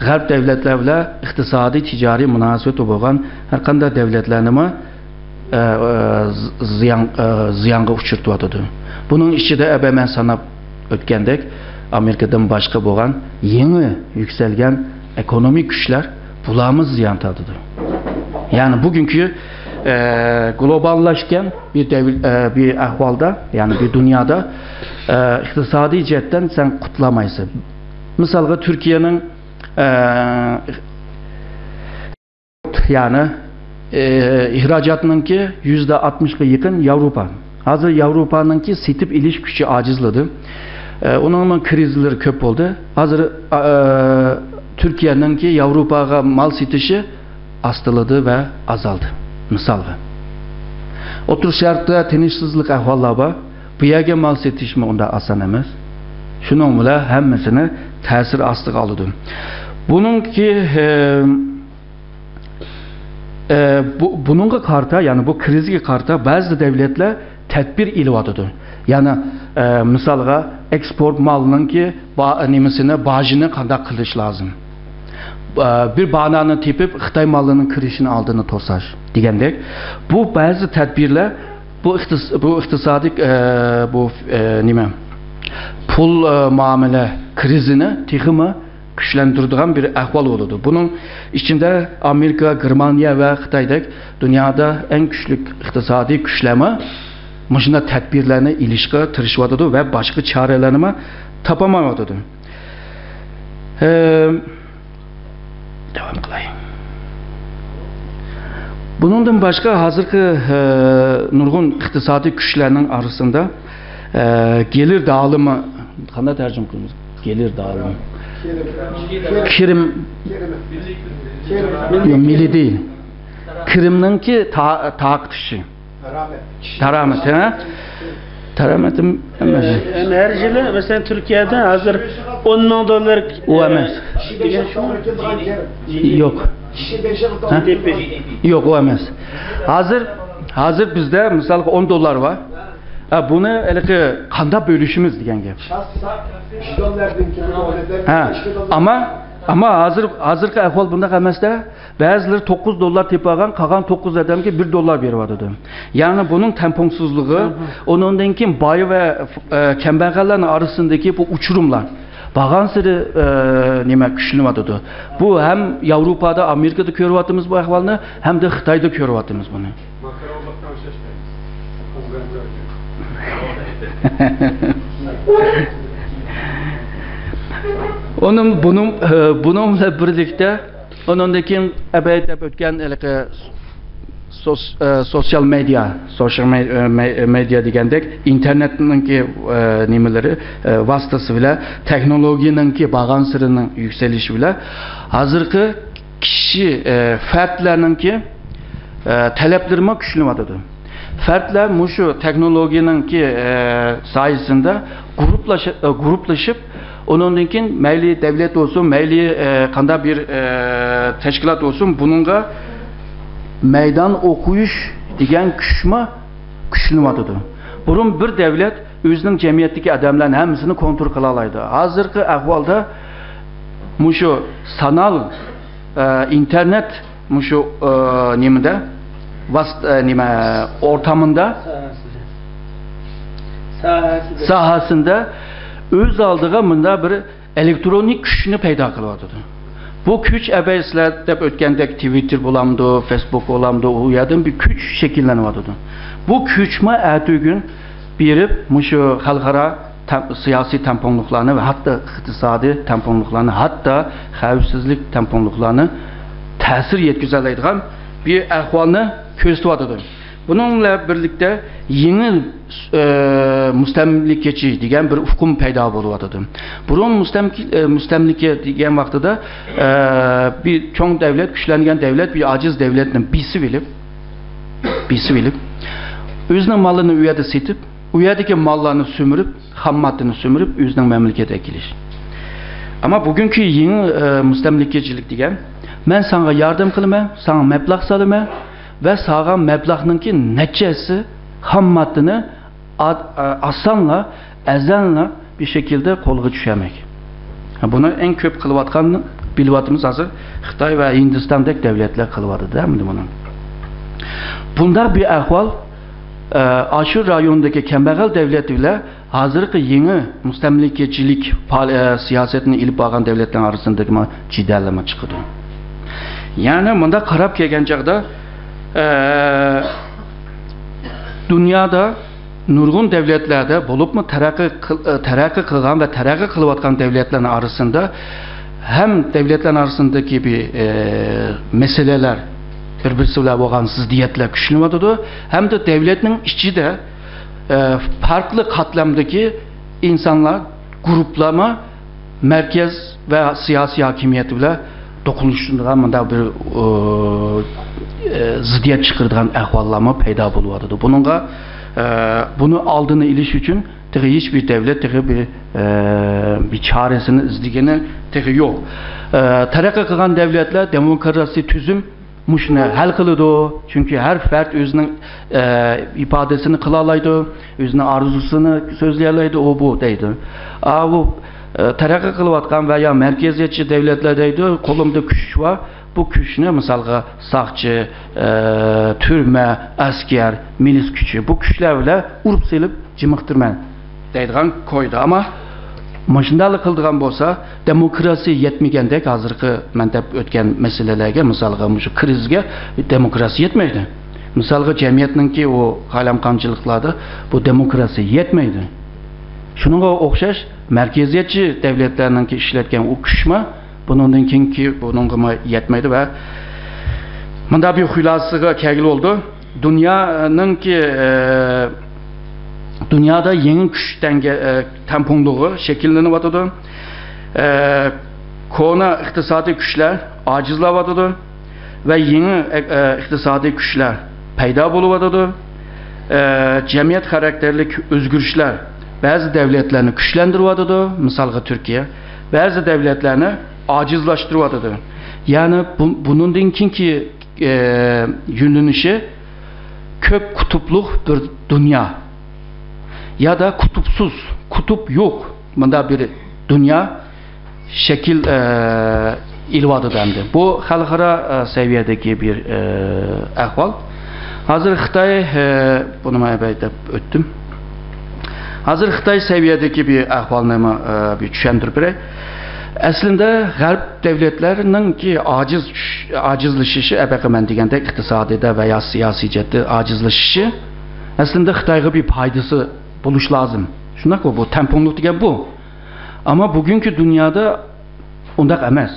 غەرب دەۋلەتلەر بىلەن ئىقتىسادىي، تىجارىي مۇناسىۋىتى بولغان ھەر قانداق دەۋلەتلەرنىمۇ ئە، ئە، زىيان، ئە، زىيانغا ئۇچرىتىۋاتىدۇ. بۇنىڭ ئىچىدە ئەبە مەن ساناپ ئۆتكەندەك، ئامېرىكىدىن باشقا بولغان يېڭى يۈكسەلگەن ئېكونومىك كۈچلەر، بۇلارمۇ زىيان تارتىدۇ. يەنى بۈگۈنكى، ئە، گلوباللاشقان بىر دەۋر، ئە، بىر ئەھۋالدا، يەنى بىر دۇنيادا، ئە، ئىقتىسادىي جەھەتتىن سەن قۇتۇلالمايسەن. مىسالغا، تۈركىيەنىڭ، ئە، يەنى، ئى، ئىھراجاتنىڭكى يۈزدە ئاتمىشقا يېقىن ياۋروپا. ھازىر ياۋروپانىڭكى سېتىپ ئېلىش كۈچى ئاجىزلىدى. ئى، ئۇنىڭمۇ كرىزىسلىرى كۆپ بولدى. ھازىر، ئا، ئا، تۈركىيەنىڭكى ياۋروپاغا مال سېتىشى ئاستىلىدى ۋە ئازالدى. مىسالغا، ئوتتۇرا شەرقتە تىنچسىزلىق ئەھۋاللار بار. بۇ يەرگە مال سېتىشمۇ ئۇنداق ئاسان ئەمەس. شۇنىڭ بىلەن ھەممىسىنى تەسىر ئاستىغا ئالىدۇ. بۇنىڭكى، ئى، ئە، بۇ، بۇنىڭغا قارىتا، يەنى بۇ كرىزىسقا قارىتا بەزى دەۋلەتلەر تەدبىر ئېلىۋاتىدۇ. يەنى، ئە، مىسالغا، ئېكسپورت مالنىڭكى با-، نېمىسىنى، باجىنى قانداق قىلىش لازىم؟ ئە، بىر بانانى تېپىپ، خىتاي مالىنىڭ كىرىشىنى ئالدىنى توساش دېگەندەك، بۇ بەزى تەدبىرلەر بۇ ئىقتىس-، بۇ ئىقتىسادىي، ئە، بۇ، ئە، نېمە، پۇل، ئە، مۇئامىلە كرىزىسىنى تېخىمۇ كۈچلەندۈرىدىغان بىر ئەھۋال بولىدۇ. بۇنىڭ ئىچىدە ئامېرىكا، گېرمانىيە ۋە خىتايدەك دۇنيادا ئەڭ كۈچلۈك ئىقتىسادىي كۈچلەرمۇ مۇشۇنداق تەدبىرلەرنى ئېلىشقا تىرىشىۋاتىدۇ ۋە باشقا چارىلەرنىمۇ تاپالمايۋاتىدۇ. ئە، داۋام قىلاي. بۇنىڭدىن باشقا، ھازىرقى، ئە، نۇرغۇن ئىقتىسادىي كۈچلەرنىڭ ئارىسىدا، ئە، گېلىر داغلىمى، قانداق تەرجىمە قىلىمىز؟ گېلىر داغلىمى. كىرىم. ياق، مىللىي دېيىل. كىرىمنىڭكى تا-، تارقىتىشى. دارامەت، ھە؟ دارامىتىم ئەمەس. ئە، ھەر يىلى، مەسىلەن، تۈركىيەدە ھازىر ئون مىڭ دوللار، ئۇ ئەمەس. دېگەن شۇ. ياق. ھە؟ يوق، ئۇ ئەمەس. ھازىر، ھازىر بىزدە مىسالغا ئون دوللار بار. ھە، بۇنى ھېلىقى قانداق بۆلۈشىمىز دېگەن گەپ. ھە، ئەمما، ئەمما ھازىر، ھازىرقى ئەھۋال بۇنداق ئەمەس-دە. بەزىلىرى توققۇز دوللار تېپىۋالغان، قالغان توققۇز ئادەمگە بىر دوللار بېرىۋاتىدۇ. يەنى بۇنىڭ تەڭپۇڭسىزلىقى، ئۇنىڭدىن كېيىن باي ۋە، ئە، كەمبەغەللەرنىڭ ئارىسىندىكى بۇ ئۇچۇرۇملار بارغانسېرى، ئە، نېمە، كۈچلىنىۋاتىدۇ. بۇ ھەم ياۋروپادا، ئامېرىكىدا كۆرۈۋاتىمىز بۇ ئەھۋالنى، ھەمدە خىتايدا كۆرۈۋاتىمىز بۇنى. ئۇنىڭ، بۇنىڭ، ئە، بۇنىڭ بىلەن بىرلىكتە، ئۇنىڭدىن كېيىن ئەبەي دەپ ئۆتكەن ھېلىقى سوس-، ئە، سوسيال مېدىيا، سوشيال مې-، ئە، مې-، مېدىيا دېگەندەك ئىنتېرنېتنىڭكى، ئە، نېمىلىرى، ئە، ۋاسىتىسى بىلەن، تېخنولوگىيەنىڭكى بارغانسېرىنىڭ يۈكسىلىشى بىلەن ھازىرقى كىشى، ئە، فەردلەرنىڭكى، ئە، تەلەپلىرىمۇ كۈچلىنىۋاتىدۇ. فەردلەر مۇشۇ تېخنولوگىيەنىڭكى، ئە، سايىسىندە گۇرۇپلاشا-، ئە، گۇرۇپلىشىپ، ئۇنىڭدىن كېيىن مەيلى دەۋلەت بولسۇن، مەيلى، ئە، قانداق بىر، ئە، تەشكىلات بولسۇن، بۇنىڭغا مەيدان ئوقۇيۇش دېگەن كۈچمۇ كۈچلىنىۋاتىدۇ. بۇرۇن بىر دەۋلەت ئۆزىنىڭ جەمئىيەتتىكى ئادەملەرنى ھەممىسىنى كونترول قىلالايدۇ. ھازىرقى ئەھۋالدا مۇشۇ سانال، ئە، ئىنتېرنېت مۇشۇ، ئە، نېمىدە، ۋاس-، ئە، نېمە، ئورتامىندا، ساھەسىدە. ساھەسىدە. ساھەسىندە ئۆز ئالدىغا مۇنداق بىر ئېلېكترونىك كۈچنى پەيدا قىلىۋاتىدۇ. بۇ كۈچ ئەبەي سىلەر دەپ ئۆتكەندەك تىۋىتتېر بولامدۇ، فېيسبۇك بولامدۇ، ئۇ يەردىن بىر كۈچ شەكىللىنىۋاتىدۇ. بۇ كۈچمۇ ئەتىگۈن بېرىپ مۇشۇ خەلقئارا تەم-، سىياسىي تەڭپۇڭلۇقلارنى ۋە ھەتتا ئىقتىسادىي تەڭپۇڭلۇقلارنى، ھەتتا خەۋپسىزلىك تەڭپۇڭلۇقلارنى تەسىر يەتكۈزەلەيدىغان بىر ئەھۋالنى كۆرسىتىۋاتىدۇ. بۇنىڭ بىلەن بىرلىكتە يېڭى، ئە، مۇستەملىكىچى دېگەن بىر ئۇقۇم پەيدا بولۇۋاتىدۇ. بۇرۇن مۇستەمكى-، ئە، مۇستەملىكە دېگەن ۋاقتىدا، ئە، بىر چوڭ دەۋلەت، كۈچلەنگەن دەۋلەت بىر ئاجىز دەۋلەتنى بېسىۋېلىپ، بېسىۋېلىپ، ئۆزىنىڭ مالىنى ئۇ يەردە سېتىپ، ئۇ يەردىكى ماللارنى سۈمۈرۈپ، خام ماددىنى سۈمۈرۈپ، ئۆزىنىڭ مەملىكەتىگە ئەكېلىش. ئەمما بۈگۈنكى يېڭى، ئە، مۇستەملىكىچىلىك دېگەن، مەن ساڭا ياردەم قىلىمەن، ساڭا مەبلەغ سالىمەن ۋە ساڭا مەبلەغنىڭكى نەچچە ھەسسە خام ماددىنى ئا-، ئا-، ئاسانلا، ئەزەللا بىر شەكىلدە قولغا چۈشەرمەك. بۇنى ئەڭ كۆپ قىلىۋاتقان، بىلىۋاتىمىز ھازىر، خىتاي ۋە ھىندىستاندەك دەۋلەتلەر قىلىۋاتىدۇ-دە، مۇنى، بۇنى. بۇنداق بىر ئەھۋال، ئە، ئاشۇ رايوندىكى كەمبەغەل دەۋلەت بىلەن ھازىرقى يېڭى مۇستەملىكىچىلىك پائال-، ئە، سىياسەتنى ئېلىپ بارغان دەۋلەتلەرنىڭ ئارىسىندىكى جېدەللەرمۇ چىقىدۇ. يەنى مۇنداق قاراپ كەلگەن چاغدا، ئە، دۇنيادا نۇرغۇن دەۋلەتلەردە بولۇپمۇ تەرەققىي قىل-، ئە، تەرەققىي قىلغان ۋە تەرەققىي قىلىۋاتقان دەۋلەتلەرنىڭ ئارىسىندا ھەم دەۋلەتلەرنىڭ ئارىسىندىكى بىر، ئە، مەسىلىلەر، بىر-بىرسى بىلەن بولغان زىددىيەتلەر كۈچلىنىۋاتىدۇ، ھەمدە دەۋلەتنىڭ ئىچىدە، ئە، پەرقلىق قاتلامدىكى ئىنسانلار، گۇرۇپپىلارمۇ مەركەز ۋە سىياسىي ھاكىمىيەت بىلەن توقۇنۇشىدىغان مۇنداق بىر، ئۇ، ئە، زىددىيەت چىقىرىدىغان ئەھۋاللارمۇ پەيدا بولۇۋاتىدۇ. بۇنىڭغا، ئە، بۇنى ئالدىنى ئېلىش ئۈچۈن تېخى ھېچبىر دەۋلەت تېخى بىر، ئە، بىر چارىسىنى ئىزدىگىنى تېخى يوق. ئە، تەرەققىي قىلغان دەۋلەتلەر دېموكراتىك تۈزۈم مۇشۇنى ھەل قىلىدۇ. چۈنكى ھەر پەرد ئۆزىنىڭ، ئە، ئىپادىسىنى قىلالايدۇ، ئۆزىنىڭ ئارزۇسىنى سۆزلىيەلەيدۇ، ئۇ بۇ دەيدۇ. ئاۋۇ، ئە، تەرەققىي قىلىۋاتقان ۋە يا مەركەزىيەتچى دەۋلەتلەر دەيدۇ، قولۇمدا كۈچ بار، بۇ كۈچنى، مىسالغا، ساقچى، ئە، تۈرمە، ئەسكەر، مىلىس كۈچى، بۇ كۈچلەر بىلەن ئۇرۇپ سېلىپ جىمىقتۇرىمەن دەيدىغان كويدا. ئەمما مۇشۇنداقلا قىلىدىغان بولسا، دېموكراتىيە يەتمىگەندەك، ھازىرقى مەن دەپ ئۆتكەن مەسىلىلەرگە، مىسالغا، مۇشۇ كرىزىسكە دېموكراتىيە يەتمەيدۇ. مىسالغا، جەمئىيەتنىڭكى ئۇ قالايمىقانچىلىقلاردا بۇ دېموكراتىيە يەتمەيدۇ. شۇنىڭغا ئوخشاش، مەركەزىيەتچى دەۋلەتلەرنىڭكى ئىشلەتكەن ئۇ كۈچمۇ بۇنىڭدىن كېيىنكى بۇنىڭغىمۇ يەتمەيدۇ ۋە مۇنداق بىر خۇلاسىگە كەلگىلى بولىدۇ. دۇنيانىڭكى، ئە، دۇنيادا يېڭى كۈچ تەڭگە-، ئە، تەڭپۇڭلۇقى شەكىللىنىۋاتىدۇ. ئە، كونا ئىقتىسادىي كۈچلەر ئاجىزلاۋاتىدۇ ۋە يېڭى، ئە، ئە، ئىقتىسادىي كۈچلەر پەيدا بولۇۋاتىدۇ. ئە، جەمئىيەت خاراكتېرلىك ئۆزگىرىشلەر بەزى دەۋلەتلەرنى كۈچلەندۈرۈۋاتىدۇ، مىسالغا، تۈركىيە، بەزى دەۋلەتلەرنى ئاجىزلاشتۇرۇۋاتىدۇ. يەنى بۇ، بۇنىڭدىن كېيىنكى، ئە، يۆنىلىشى كۆپ قۇتۇپلۇق بىر دۇنيا يادا قۇتۇپسىز، قۇتۇپ يوق، مۇنداق بىر دۇنيا شەكىل، ئە، ئېلىۋاتىدۇ ئەمدى. بۇ خەلقئارا، ئە، سەۋىيەدىكى بىر، ئە، ئەھۋال. ھازىر خىتاي، ئە، بۇنى مەن بەك دەپ ئۆتتۈم. ھازىر خىتاي سەۋىيەدىكى بىر ئەھۋالنى، ئە، بىر چۈشەندۈرۈپ بېرەي. ئەسلىندە غەرب دۆلەتلەرنىڭكى ئاجىز چۈش-، ئاجىزلىشىشى، ئەبەقى مەن دېگەندەك ئىقتىسادىيدا ۋە يا سىياسىي جەھەتتە ئاجىزلىشىشى ئەسلىندە خىتايغا بىر پايدىسى بولۇش لازىم. شۇنداققۇ، بۇ تەڭپۇڭلۇق دېگەن بۇ. ئەمما بۈگۈنكى دۇنيادا ئۇنداق ئەمەس.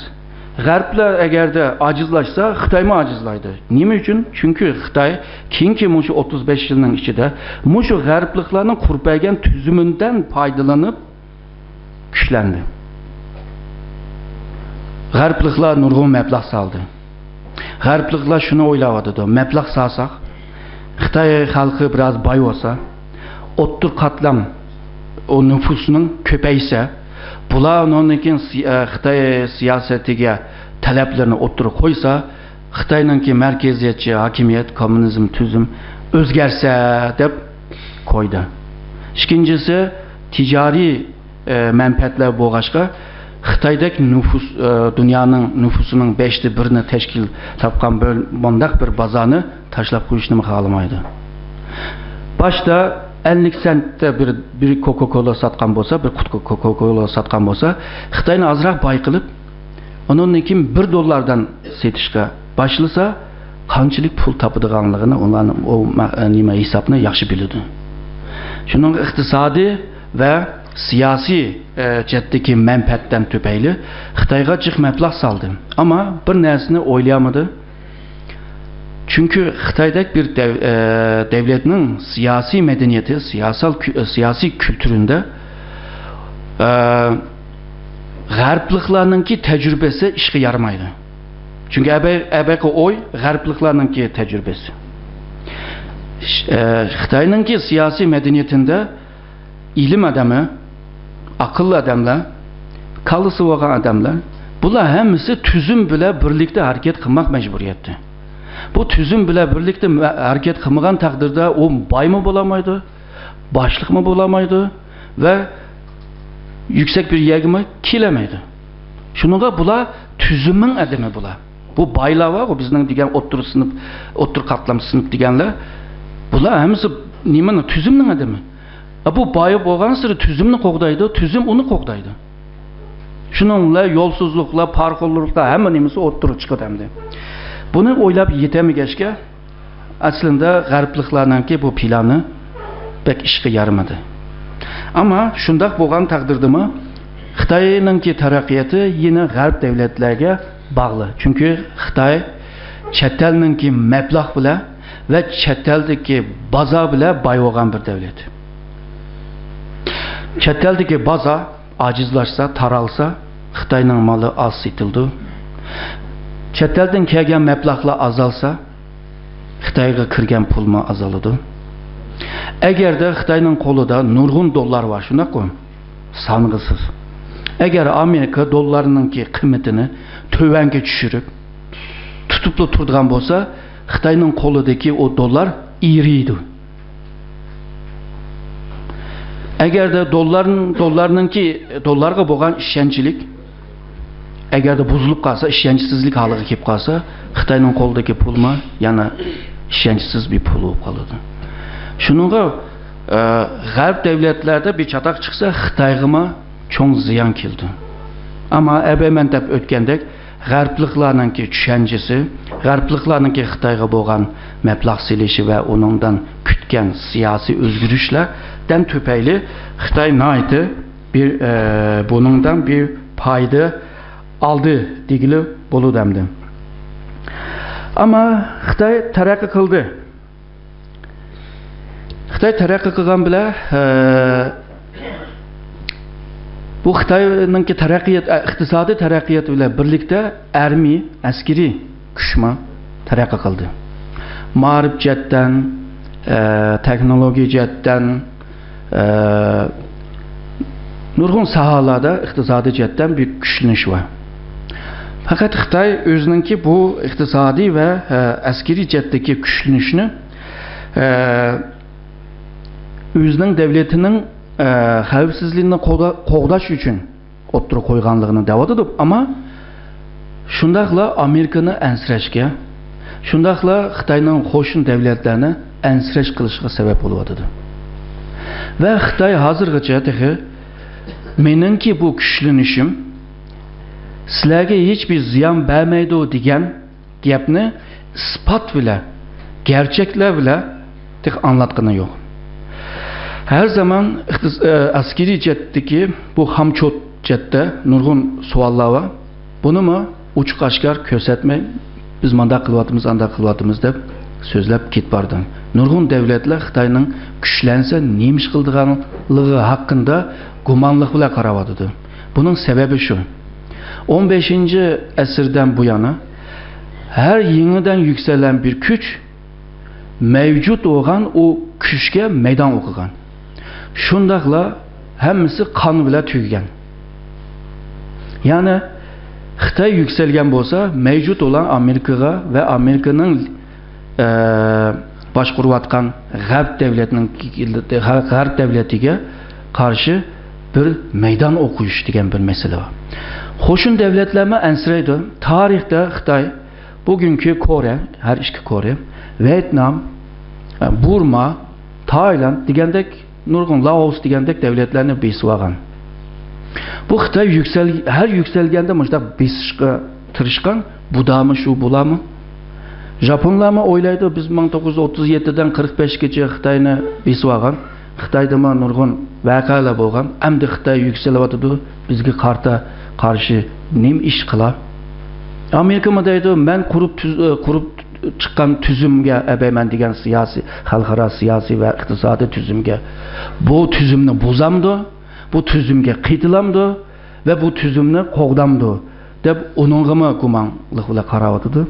غەربلەر ئەگەردە ئاجىزلاشسا، خىتايمۇ ئاجىزلايدۇ. نېمە ئۈچۈن؟ چۈنكى خىتاي كېيىنكى مۇشۇ ئوتتۇز بەش يىلنىڭ ئىچىدە مۇشۇ غەربلىكلەرنىڭ قۇرۇپ بەرگەن تۈزۈمىدىن پايدىلىنىپ، كۈچلەندى. غەربلىكلار نۇرغۇن مەبلەغ سالدى. غەربلىكلار شۇنى ئويلاۋاتىدۇ، مەبلەغ سالساق، خىتاي خەلقى بىراز باي بولسا، ئوتتۇرا قاتلام ئۇ نوپۇسنىڭ كۆپەيسە، بۇلار ئۇنىڭدىن كېيىن سىي-، ئە، خىتاي سىياسىتىگە تەلەپلىرىنى ئوتتۇرىغا قويسا، خىتاينىڭكى مەركەزىيەتچى ھاكىمىيەت، كوممۇنىزم تۈزۈم ئۆزگەرسە دەپ قويدى. ئىككىنچىسى، تىجارىي ئە، مەنپەئەتلەر بولغاچقا، خىتايدەك نوپۇس، ئە، دۇنيانىڭ نوپۇسىنىڭ بەشتە بىرىنى تەشكىل تاپقان بىر، مۇنداق بىر بازارنى تاشلاپ قويۇشنىمۇ خالىمايدۇ. باشتا ئەللىك سېنتتە بىر، بىر كوكا كولا ساتقان بولسا، بىر قۇتى كوكا كولا ساتقان بولسا، خىتاينى ئازراق باي قىلىپ، ئۇنىڭدىن كېيىن بىر دوللاردىن سېتىشقا باشلىسا، قانچىلىك پۇل تاپىدىغانلىقىنى ئۇلارنىڭ ئۇ مە-، نېمە ھېسابنى ياخشى بىلىدۇ. شۇنىڭغا ئىقتىسادىي ۋە سىياسىي، ئە، جەھەتتىكى مەنپەئەتتىن تۈپەيلى خىتايغا جىق مەبلەغ سالدى. ئەمما بىر نەرسىنى ئويلىيالمىدى. چۈنكى خىتايدەك بىر دەۋ-، ئە، دەۋلەتنىڭ سىياسىي مەدەنىيىتى، سىياسال كۈ-، سىياسىي كۈلتۈرىدە، ئە، غەربلىكلارنىڭكى تەجرىبىسى ئىشقا يارىمايدۇ. چۈنكى ئەبە-، ئەبەقى ئوي غەربلىكلارنىڭكى تەجرىبىسى. ش-، ئە، خىتاينىڭكى سىياسىي مەدەنىيىتىدە ئىلىم ئادىمى، ئەقىللىق ئادەملەر، كاللىسى بولغان ئادەملەر، بۇلار ھەممىسى تۈزۈم بىلەن بىرلىكتە ھەرىكەت قىلماق مەجبۇرىيەتتە. بۇ تۈزۈم بىلەن بىرلىكتە مە-، ھەرىكەت قىلمىغان تەقدىردە ئۇ بايمۇ بولالمايدۇ، باشلىقمۇ بولالمايدۇ ۋە يۈكسەك بىر يەرگىمۇ كېلەلمەيدۇ. شۇنىڭغا بۇلار تۈزۈمنىڭ ئادىمى بۇلار. بۇ بايلار بارغۇ، بىزنىڭ دېگەن ئوتتۇرا سىنىپ، ئوتتۇرا قاتلام سىنىپ دېگەنلەر. بۇلار ھەممىسى نېمىنىڭ؟ تۈزۈمنىڭ ئادىمى. ئە، بۇ باي بولغانسېرى تۈزۈمنى قوغدايدۇ، تۈزۈم ئۇنى قوغدايدۇ. شۇنىڭ بىلەن يولسىزلىقلار، پارىخورلۇقلار، ھەممە نېمىسى ئوتتۇرىغا چىقىدۇ ئەمدى. بۇنى ئويلاپ يېتەلمىگەچكە، ئەسلىندە غەربلىكلارنىڭكى بۇ پىلانى بەك ئىشقا يارىمىدى. ئەمما شۇنداق بولغان تەقدىردىمۇ، خىتاينىڭكى تەرەققىياتى يەنە غەرب دۆلەتلەرگە باغلىق. چۈنكى خىتاي چەت ئەلنىڭكى مەبلەغ بىلەن ۋە چەت ئەلدىكى بازار بىلەن باي بولغان بىر دۆلەت. چەت ئەلدىكى بازار ئاجىزلاشسا، تارالسا، خىتاينىڭ مالى ئاز سېتىلىدۇ. چەت ئەلدىن كەلگەن مەبلەغلەر ئازالسا، خىتايغا كىرگەن پۇلمۇ ئازالىدۇ. ئەگەردە خىتاينىڭ قولىدا نۇرغۇن دوللار بار، شۇنداققۇ؟ سانغىسىز. ئەگەر ئامېرىكا دوللارنىڭكى قىممىتىنى تۆۋەنگە چۈشۈرۈپ، تۇتۇپلا تۇرىدىغان بولسا، خىتاينىڭ قولىدىكى ئۇ دوللار ئېرىيدۇ. ئەگەردە دوللار، دوللارنىڭكى، دوللارغا بولغان ئىشەنچلىك ئەگەردە بۇزۇلۇپ قالسا، ئىشەنچسىزلىك ھالىغا كېلىپ قالسا، خىتاينىڭ قولىدىكى پۇلمۇ يەنە ئىشەنچسىز بىر پۇل بولۇپ قالىدۇ. شۇنىڭغا، ئە، غەرب دۆلەتلەردە بىر چاتاق چىقسا، خىتايغىمۇ چوڭ زىيان كېلىدۇ. ئەمما ئەبەي مەن دەپ ئۆتكەندەك، غەربلىكلارنىڭكى چۈشەنچىسى، غەربلىكلارنىڭكى خىتايغا بولغان مەبلەغ سېلىشى ۋە ئۇنىڭدىن كۈتكەن سىياسىي ئۆزگىرىشلەردىن تۈپەيلى خىتاي ناھايىتى بىر، ئە، بۇنىڭدىن بىر پايدا ئالدى دېگىلى بولىدۇ ئەمدى. ئەمما خىتاي تەرەققىي قىلدى. خىتاي تەرەققىي قىلغان بىلەن، ئە، بۇ خىتاينىڭكى تەرەققىيات، ئە، ئىقتىسادىي تەرەققىياتى بىلەن بىرلىكتە ئارمىيە، ئەسكىرىي كۈچمۇ تەرەققىي قىلدى. مائارىپ جەھەتتىن، ئە، تېخنولوگىيە جەھەتتىن، ئە، نۇرغۇن ساھەلەردە ئىقتىسادىي جەھەتتىن بىر كۈچلىنىش بار. پەقەت خىتاي ئۆزىنىڭكى بۇ ئىقتىسادىي ۋە، ئە، ئەسكىرىي جەھەتتىكى كۈچلىنىشىنى، ئە، ئۆزىنىڭ دەۋلىتىنىڭ، ئە، خەۋپسىزلىكىنى قوغدا-، قوغداش ئۈچۈن ئوتتۇرىغا قويغانلىقىنى دەۋاتىدۇ. ئەمما شۇنداقلا ئامېرىكىنى ئەنسىرەشكە، شۇنداقلا خىتاينىڭ قوشنا دەۋلەتلەرنى ئەنسىرەش قىلىشىغا سەۋەب بولۇۋاتىدۇ. ۋە خىتاي ھازىرغىچە تېخى «مېنىڭكى بۇ كۈچلىنىشىم سىلەرگە ھېچبىر زىيان بەرمەيدۇ» دېگەن گەپنى ئىسپات بىلەن، گەرچەكلەر بىلەن تېخى ئاڭلاتقىنى يوق. ھەر زامان ئىقتىس-، ئە، ئەسكىرىي جەھەتتىكى بۇ خامچوت جەھەتتە نۇرغۇن سوئاللار بار. بۇنىمۇ ئوچۇق ئاشكار كۆرسەتمەي، «بىز مانداق قىلىۋاتىمىز، ئانداق قىلىۋاتىمىز» دەپ سۆزلەپ كېتىپ بارىدۇ. نۇرغۇن دەۋلەتلەر خىتاينىڭ كۈچلەنسە نېمە ئىش قىلىدىغانلىقى ھەققىدە گۇمانلىق بىلەن قاراۋاتىدۇ. بۇنىڭ سەۋەبى شۇ. ئون بەشىنچى ئەسىردىن بۇيانا ھەر يېڭىدىن يۈكسەلگەن بىر كۈچ مەۋجۇت بولغان ئۇ كۈچكە مەيدان ئوقۇغان. شۇنداقلا ھەممىسى قان بىلەن تۈگىگەن. يەنى خىتاي يۈكسەلگەن بولسا، مەۋجۇت بولغان ئامېرىكىغا ۋە ئامېرىكىنىڭ، ئە، باشقۇرۇۋاتقان غەرب دەۋلەتنىڭ، غەرب دەۋلىتىگە قارشى بىر مەيدان ئوقۇش دېگەن بىر مەسىلە بار. قوشنا دەۋلەتلەرمۇ ئەنسىرەيدۇ. تارىختا خىتاي بۈگۈنكى كورېيە، ھەر ئىككى كورېيە، ۋيېتنام، بۇرما، تايلاند دېگەندەك نۇرغۇن، لائوس دېگەندەك دەۋلەتلەرنى بېسىۋالغان. بۇ خىتاي يۈكسەل-، ھەر يۈكسەلگەندە مۇشۇنداق بېسىشقا تىرىشقان، بۇدامۇ شۇ بولامۇ؟ ژاپونلارمۇ ئويلايدۇ، بىز مىڭ توققۇز يۈز ئوتتۇز يەتتىدىن قىرىق بەشكىچە خىتاينى بېسىۋالغان. خىتايدىمۇ نۇرغۇن ۋەقەلەر بولغان. ئەمدى خىتاي يۈكسىلىۋاتىدۇ، بىزگە قارتا، قارشى نېمە ئىش قىلا؟ ئامېرىكىمۇ دەيدۇ، مەن قۇرۇپ تۈز-، قۇرۇپ چىققان تۈزۈمگە ئەبەيمەن دېگەن سىياسىي، خەلقئارا سىياسىي ۋە ئىقتىسادىي تۈزۈمگە. بۇ تۈزۈمنى بۇزامدۇ؟ بۇ تۈزۈمگە قېتىلامدۇ؟ ۋە بۇ تۈزۈمنى قوغدامدۇ؟ دەپ ئۇنىڭغىمۇ گۇمانلىق بىلەن قاراۋاتىدۇ.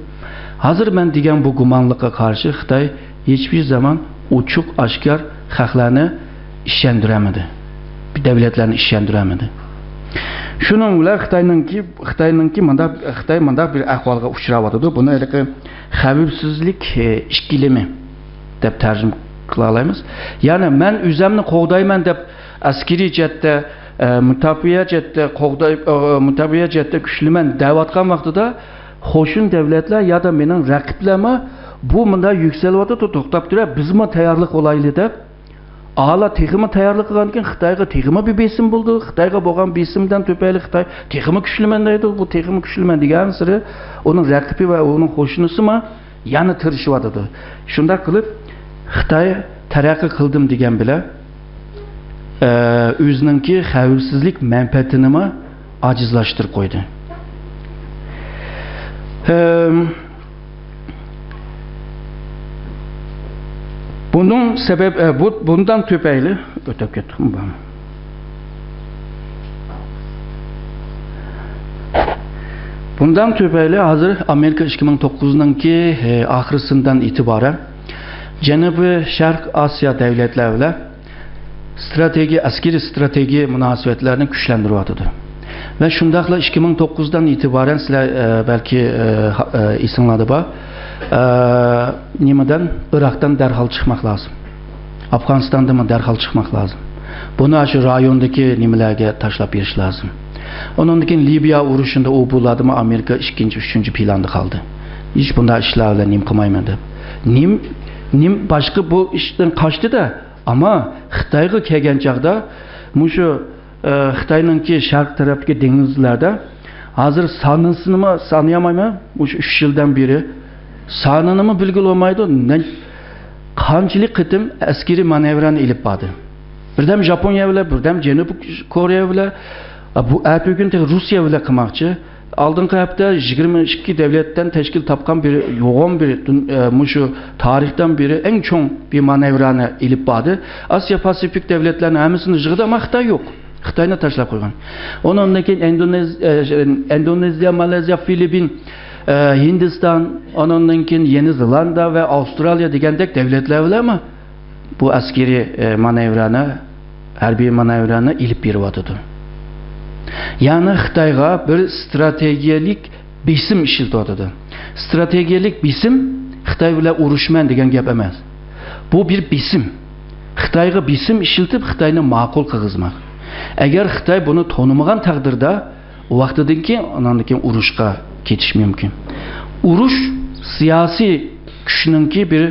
ھازىر مەن دېگەن بۇ گۇمانلىققا قارشى خىتاي ھېچبىر زامان ئوچۇق ئاشكار خەقلەرنى ئىشەندۈرەلمىدى. دەۋلەتلەرنى ئىشەندۈرەلمىدى. شۇنىڭ بىلەن خىتاينىڭكى، خىتاينىڭكى مانداق، خىتاي مانداق بىر ئەھۋالغا ئۇچراۋاتىدۇ. بۇنى ھېلىقى خەۋپسىزلىك، ئى، ئىككىلىمى دەپ تەرجىمە قىلالايمىز. يەنى مەن ئۆزۈمنى قوغدايمەن دەپ ئەسكىرىي جەھەتتە، ئە، مۇداپىئە جەھەتتە قوغداي-، ئە، مۇداپىئە جەھەتتە كۈچلۈمەن دەۋاتقان ۋاقتىدا، قوشنا دەۋلەتلەر يا دا مېنىڭ رەقىبلەرمۇ بۇ مۇنداق يۈكسىلىۋاتىدۇ، توختاپ تۇرە، بىزمۇ تەييارلىق بولايلى دەپ، ئالا تېخىمۇ تەييارلىق قىلغاندىكىن، خىتايغا تېخىمۇ بىر بېسىم بولىدۇ. خىتايغا بولغان بېسىمدىن تۈپەيلى خىتاي تېخىمۇ كۈچلىمەن دەيدۇ. بۇ تېخىمۇ كۈچلىمەن دېگەنسېرى ئۇنىڭ رەقىبى ۋە ئۇنىڭ قوشنىسىمۇ يەنە تىرىشىۋاتىدۇ. شۇنداق قىلىپ، خىتاي تەرەققىي قىلدىم دېگەن بىلەن، ئە، ئۆزىنىڭكى خەۋپسىزلىك مەنپەئەتىنىمۇ ئاجىزلاشتۇرۇپ قويدى. ئەم، بۇنىڭ سەۋەب، ئە، بۇ، بۇنداق تۈپەيلى، ئۆتۈپ كەتتۇقمۇ بۇ؟ بۇنداق تۈپەيلى ھازىر ئامېرىكا ئىككى مىڭ توققۇزنىڭكى، ئە، ئاخىرسىندىن ئېتىبارەن جەنۇبىي شەرق ئاسىيا دەۋلەتلەر بىلەن ستراتېگىيە، ئەسكىرىي ستراتېگىيە مۇناسىۋەتلەرنى كۈچلەندۈرۈۋاتىدۇ. ۋە شۇنداقلا ئىككى مىڭ توققۇزدىن ئېتىبارەن سىلەر، ئە، بەلكى، ئە، ھا-، ئە، ئېسىڭلاردا بار، ئە، نېمىدىن، ئىراقتىن دەرھال چىقماق لازىم. ئافغانىستاندىنمۇ دەرھال چىقماق لازىم. بۇنى شۇ رايوندىكى نېمىلەرگە تاشلاپ بېرىش لازىم. ئۇنىڭدىن كېيىن لىبىيە ئۇرۇشىندا ئۇ بۇلاردىمۇ ئامېرىكا ئىككىنچى، ئۈچىنچى پىلاندا قالدى. ھېچ بۇنداق ئىشلار بىلەن نېمە قىلمايمەن دەپ. نېم-، نېم-، باشقا بۇ ئىشتىن قاچتى-دە، ئەمما خىتايغا كەلگەن چاغدا مۇشۇ، ئە، خىتاينىڭكى شەرق تەرەپتىكى دېڭىزلاردا ھازىر سانىسىنىمۇ سانىيالمايمەن، مۇشۇ ئۈچ يىلدىن بېرى سانىنىمۇ بىلگىلى بولمايدۇ. نە-، قانچىلىك قېتىم ئەسكىرىي مانېۋىرنى ئېلىپ باردى. بىردەم ژاپونىيە بىلەن، بىردەم جەنۇبىي كورېيە بىلەن، ئە، بۇ ئەتىگۈن تېخى روسىيە بىلەن قىلماقچى. ئالدىنقى ھەپتە يىگىرمە ئىككى دەۋلەتتىن تەشكىل تاپقان بىر يوغان بىر دۇن-، ئە، مۇشۇ تارىختىن بېرى ئەڭ چوڭ بىر مانېۋىرنى ئېلىپ باردى. ئاسىيا پاسىفىك دەۋلەتلەرنىڭ ھەممىسىنى يىغدى، ئەمما خىتاي يوق. خىتاينى تاشلاپ قويغان. ئۇنىڭدىن كېيىن ئىندونېز-، ئە، ئىندونېزىيە، مالايزىيە، فىلىپپىن، ئە، ھىندىستان، ئۇنىڭدىن كېيىن يېڭى زېلاندىيە ۋە ئاۋسترالىيە دېگەندەك دەۋلەتلەر بىلەنمۇ بۇ ئەسكىرىي، ئە، مانېۋىرنى، ھەربىي مانېۋىرنى ئېلىپ بېرىۋاتىدۇ. يەنى خىتايغا بىر ستراتېگىيەلىك بېسىم ئىشلىتىۋاتىدۇ. ستراتېگىيەلىك بېسىم خىتاي بىلەن ئۇرۇشىمەن دېگەن گەپ ئەمەس. بۇ بىر بېسىم. خىتايغا بېسىم ئىشلىتىپ، خىتاينى ماقۇل قىلغۇزماق. ئەگەر خىتاي بۇنى تونۇمىغان تەقدىردە، ۋاقتىدىن كېيىن، ئاناندىن كېيىن ئۇرۇشقا كېتىش مۇمكىن. ئۇرۇش سىياسىي كۈچنىڭكى بىر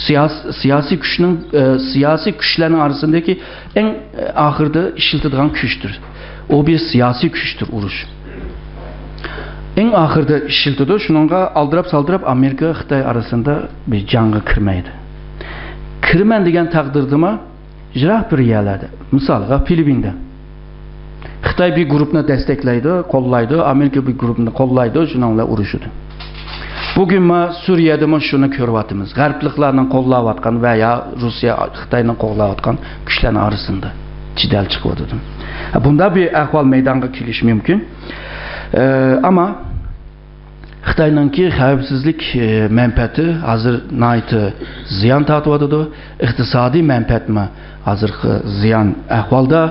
سىياس-، سىياسىي كۈچنىڭ، ئە، سىياسىي كۈچلەرنىڭ ئارىسىندىكى ئەڭ، ئە، ئاخىرىدا ئىشلىتىدىغان كۈچتۇر. ئۇ بىر سىياسىي كۈچتۇر، ئۇرۇش. ئەڭ ئاخىرىدا ئىشلىتىدۇ. شۇنىڭغا ئالدىراپ-سالدىراپ ئامېرىكا خىتاي ئارىسىندا بىر جەڭگە كىرمەيدۇ. كىرىمەن دېگەن تەقدىردىمۇ، يىراق بىر يەرلەردە، مىسالغا، فىلىپپىندە خىتاي بىر گۇرۇپنى دەستەكلەيدۇ، قوللايدۇ، ئامېرىكا بىر گۇرۇپنى قوللايدۇ، شۇنىڭ بىلەن ئۇرۇشىدۇ. بۈگۈن ما سۈرىيەدىمۇ شۇنى كۆرۈۋاتىمىز. غەربلىكلارنىڭ قوللاۋاتقان ۋە يا رۇسىيە، خىتاينىڭ قوللاۋاتقان كۈچلەرنىڭ ئارىسىندا جېدەل چىقىۋاتىدۇ. بۇنداق بىر ئەھۋال مەيدانغا كېلىشى مۇمكىن. ئە، ئەمما خىتاينىڭكى خەۋپسىزلىك، ئى، مەنپەئەتى ھازىر ناھايىتى زىيان تارتىۋاتىدۇ. ئىقتىسادىي مەنپەئەتمۇ ھازىرقى زىيان ئەھۋالدا.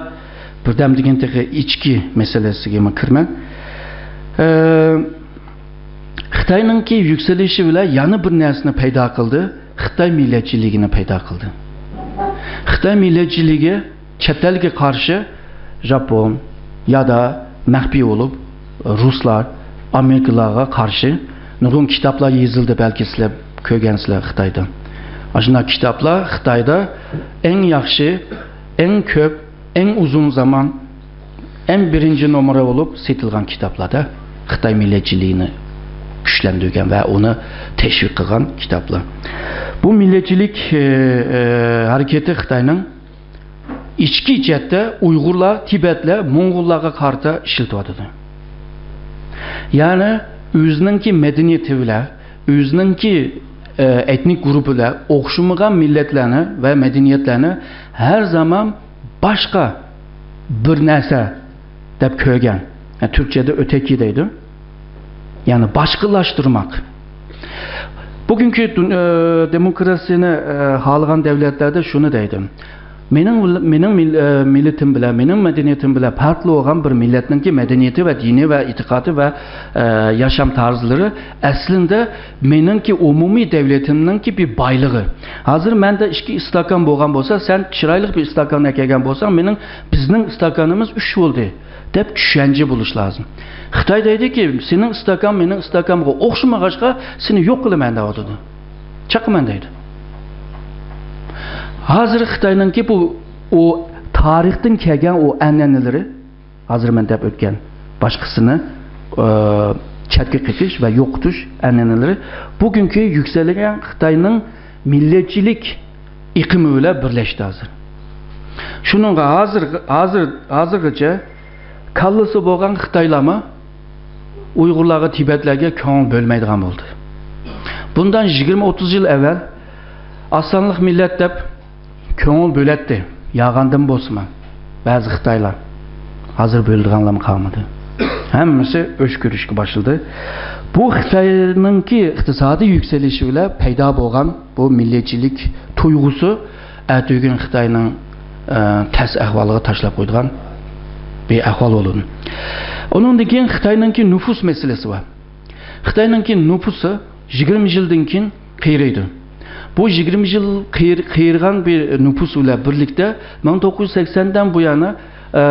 بىردەمدىن كېيىن تېخى ئىچكى مەسىلىسىگىمۇ كىرىمەن. ئى، خىتاينىڭكى يۈكسىلىشى بىلەن يەنە بىر نەرسىنى پەيدا قىلدى. خىتاي مىللەتچىلىكىنى پەيدا قىلدى. خىتاي مىللەتچىلىكى چەت ئەلگە قارشى ژاپون يادا مەخپىي بولۇپ رۇسلار، ئامېرىكىلارغا قارشى نۇرغۇن كىتابلار يېزىلدى، بەلكى سىلەر كۆرگەنسىلەر خىتايدا. ئاشۇنداق كىتابلار خىتايدا ئەڭ ياخشى، ئەڭ كۆپ، ئەڭ ئۇزۇن زامان، ئەڭ بىرىنچى نومۇرى بولۇپ سېتىلغان كىتابلاردا خىتاي مىللەتچىلىكىنى كۈچلەندۈرگەن ۋە ئۇنى تەشۋىق قىلغان كىتابلار. بۇ مىللەتچىلىك، ئى، ئى، ھەرىكىتى خىتاينىڭ ئىچكى جەھەتتە ئۇيغۇرلار، تىبەتلەر، موڭغۇللارغا قارىتا ئىشلىتىۋاتىدۇ. يەنى ئۆزىنىڭكى مەدەنىيىتى بىلەن، ئۆزىنىڭكى، ئە، ئېتنىك گۇرۇپپا بىلەن ئوخشىمىغان مىللەتلەرنى ۋە مەدەنىيەتلەرنى ھەر زامان باشقا بىر نەرسە دەپ كۆرگەن. يەنى تۈركچەدە ئۆتەكى دەيدۇ. يەنى باشقىلاشتۇرماق. بۈگۈنكى دۇن-، ئە، دېموكراتىيىنى، ئە، خالىغان دەۋلەتلەردە شۇنى دەيدۇ. مېنىڭ، مېنىڭ مىل-، ئە، مىللىتىم بىلەن، مېنىڭ مەدەنىيىتىم بىلەن پەرقلىق بولغان بىر مىللەتنىڭكى مەدەنىيىتى ۋە دىنى ۋە ئېتىقادى ۋە، ئە، ياشام تەرزلىرى ئەسلىندە مېنىڭكى ئومۇمىي دەۋلىتىمنىڭكى بىر بايلىقى. ھازىر مەندە ئىككى ئىستاكان بولغان بولسا، سەن چىرايلىق بىر ئىستاكان ئەكەلگەن بولساڭ، مېنىڭ، بىزنىڭ ئىستاكانىمىز ئۈچ بولدى، دەپ چۈشەنچە بولۇش لازىم. خىتاي دەيدىكى، سېنىڭ ئىستاكان مېنىڭ ئىستاكانغا ئوخشىمىغاچقا، سېنى يوق قىلىمەن دەۋاتىدۇ. چاقىمەن دەيدۇ. ھازىر خىتاينىڭكى بۇ، ئۇ تارىختىن كەلگەن ئۇ ئەنئەنىلىرى، ھازىر مەن دەپ ئۆتكەن باشقىسىنى، ئى، چەتكە قېقىش ۋە يوقىتىش ئەنئەنىلىرى بۈگۈنكى يۈكسەلگەن خىتاينىڭ مىللەتچىلىك ئېقىمى بىلەن بىرلەشتى ھازىر. شۇنىڭغا ھازىر، ھازىر، ھازىرغىچە كاللىسى بولغان خىتايلارمۇ ئۇيغۇرلارغا، تىبەتلەرگە كۆڭۈل بۆلمەيدىغان بولدى. بۇندىن يىگىرمە ئوتتۇز يىل ئەۋۋەل ئاز سانلىق مىللەت دەپ كۆڭۈل بۆلەتتى، يالغاندىن بولسىمۇ، بەزى خىتايلار. ھازىر بۆلىدىغانلارمۇ قالمىدى. ھەممىسى ئۆچ كۆرۈشكە باشلىدى. بۇ خىتاينىڭكى ئىقتىسادىي يۈكسىلىشى بىلەن پەيدا بولغان بۇ مىللەتچىلىك تۇيغۇسى ئەتىگۈن خىتاينىڭ، ئە، تەس ئەھۋالىغا تاشلاپ قويىدىغان بىر ئەھۋال بولىدۇ. ئۇنىڭدىن كېيىن خىتاينىڭكى نوپۇس مەسىلىسى بار. خىتاينىڭكى نوپۇسى يىگىرمە يىلدىن كېيىن قېرىيدۇ. بۇ يىگىرمە يىل قېر-، قېرىغان بىر نوپۇس بىلەن بىرلىكتە مىڭ توققۇز يۈز سەكسەندىن بۇ يانا، ئە،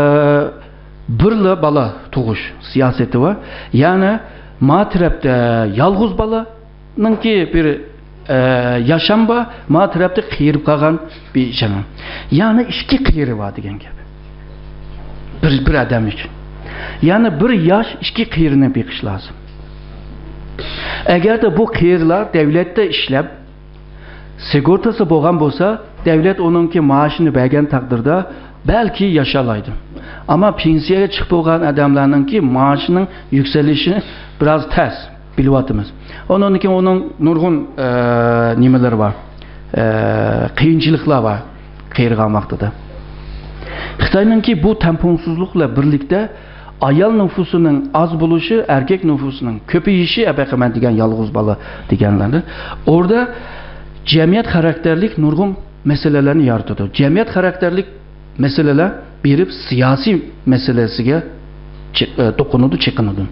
بىرلا بالا تۇغۇش سىياسىتى بار. يەنى ما تەرەپتە يالغۇز بالىنىڭكى بىر، ئە، ياشام بار، ما تەرەپتە قېرىپ قالغان بىر ياشام. يەنى ئىككى قېرى بار دېگەن گەپ. بىر، بىر ئادەم ئۈچۈن. يەنى بىر ياش ئىككى قېرىنى بېقىش لازىم. ئەگەردە بۇ قېرىلار دەۋلەتتە ئىشلەپ، سىگورتىسى بولغان بولسا، دەۋلەت ئۇنىڭكى مائاشىنى بەرگەن تەقدىردە بەلكى ياشالايدۇ. ئەمما پېنسىيەگە چىقىپ بولغان ئادەملەرنىڭكى مائاشىنىڭ يۈكسىلىشى بىراز تەس، بىلىۋاتىمىز. ئۇنىڭدىن كېيىن ئۇنىڭ نۇرغۇن، ئە، نېمىلىرى بار، ئە، قىيىنچىلىقلار بار قېرىغان ۋاقتىدا. خىتاينىڭكى بۇ تەڭپۇڭسىزلىق بىلەن بىرلىكتە ئايال نوپۇسىنىڭ ئاز بولۇشى، ئەركەك نوپۇسىنىڭ كۆپىيىشى، ئەبەقىمەن دېگەن يالغۇز بالا دېگەنلەرنى، ئوردا جەمئىيەت خاراكتېرلىك نۇرغۇن مەسىلىلەرنى يارىتىدۇ. جەمئىيەت خاراكتېرلىك مەسىلىلەر بېرىپ سىياسىي مەسىلىسىگە چى-، ئە، توقۇنىدۇ، چېقىنىدۇ.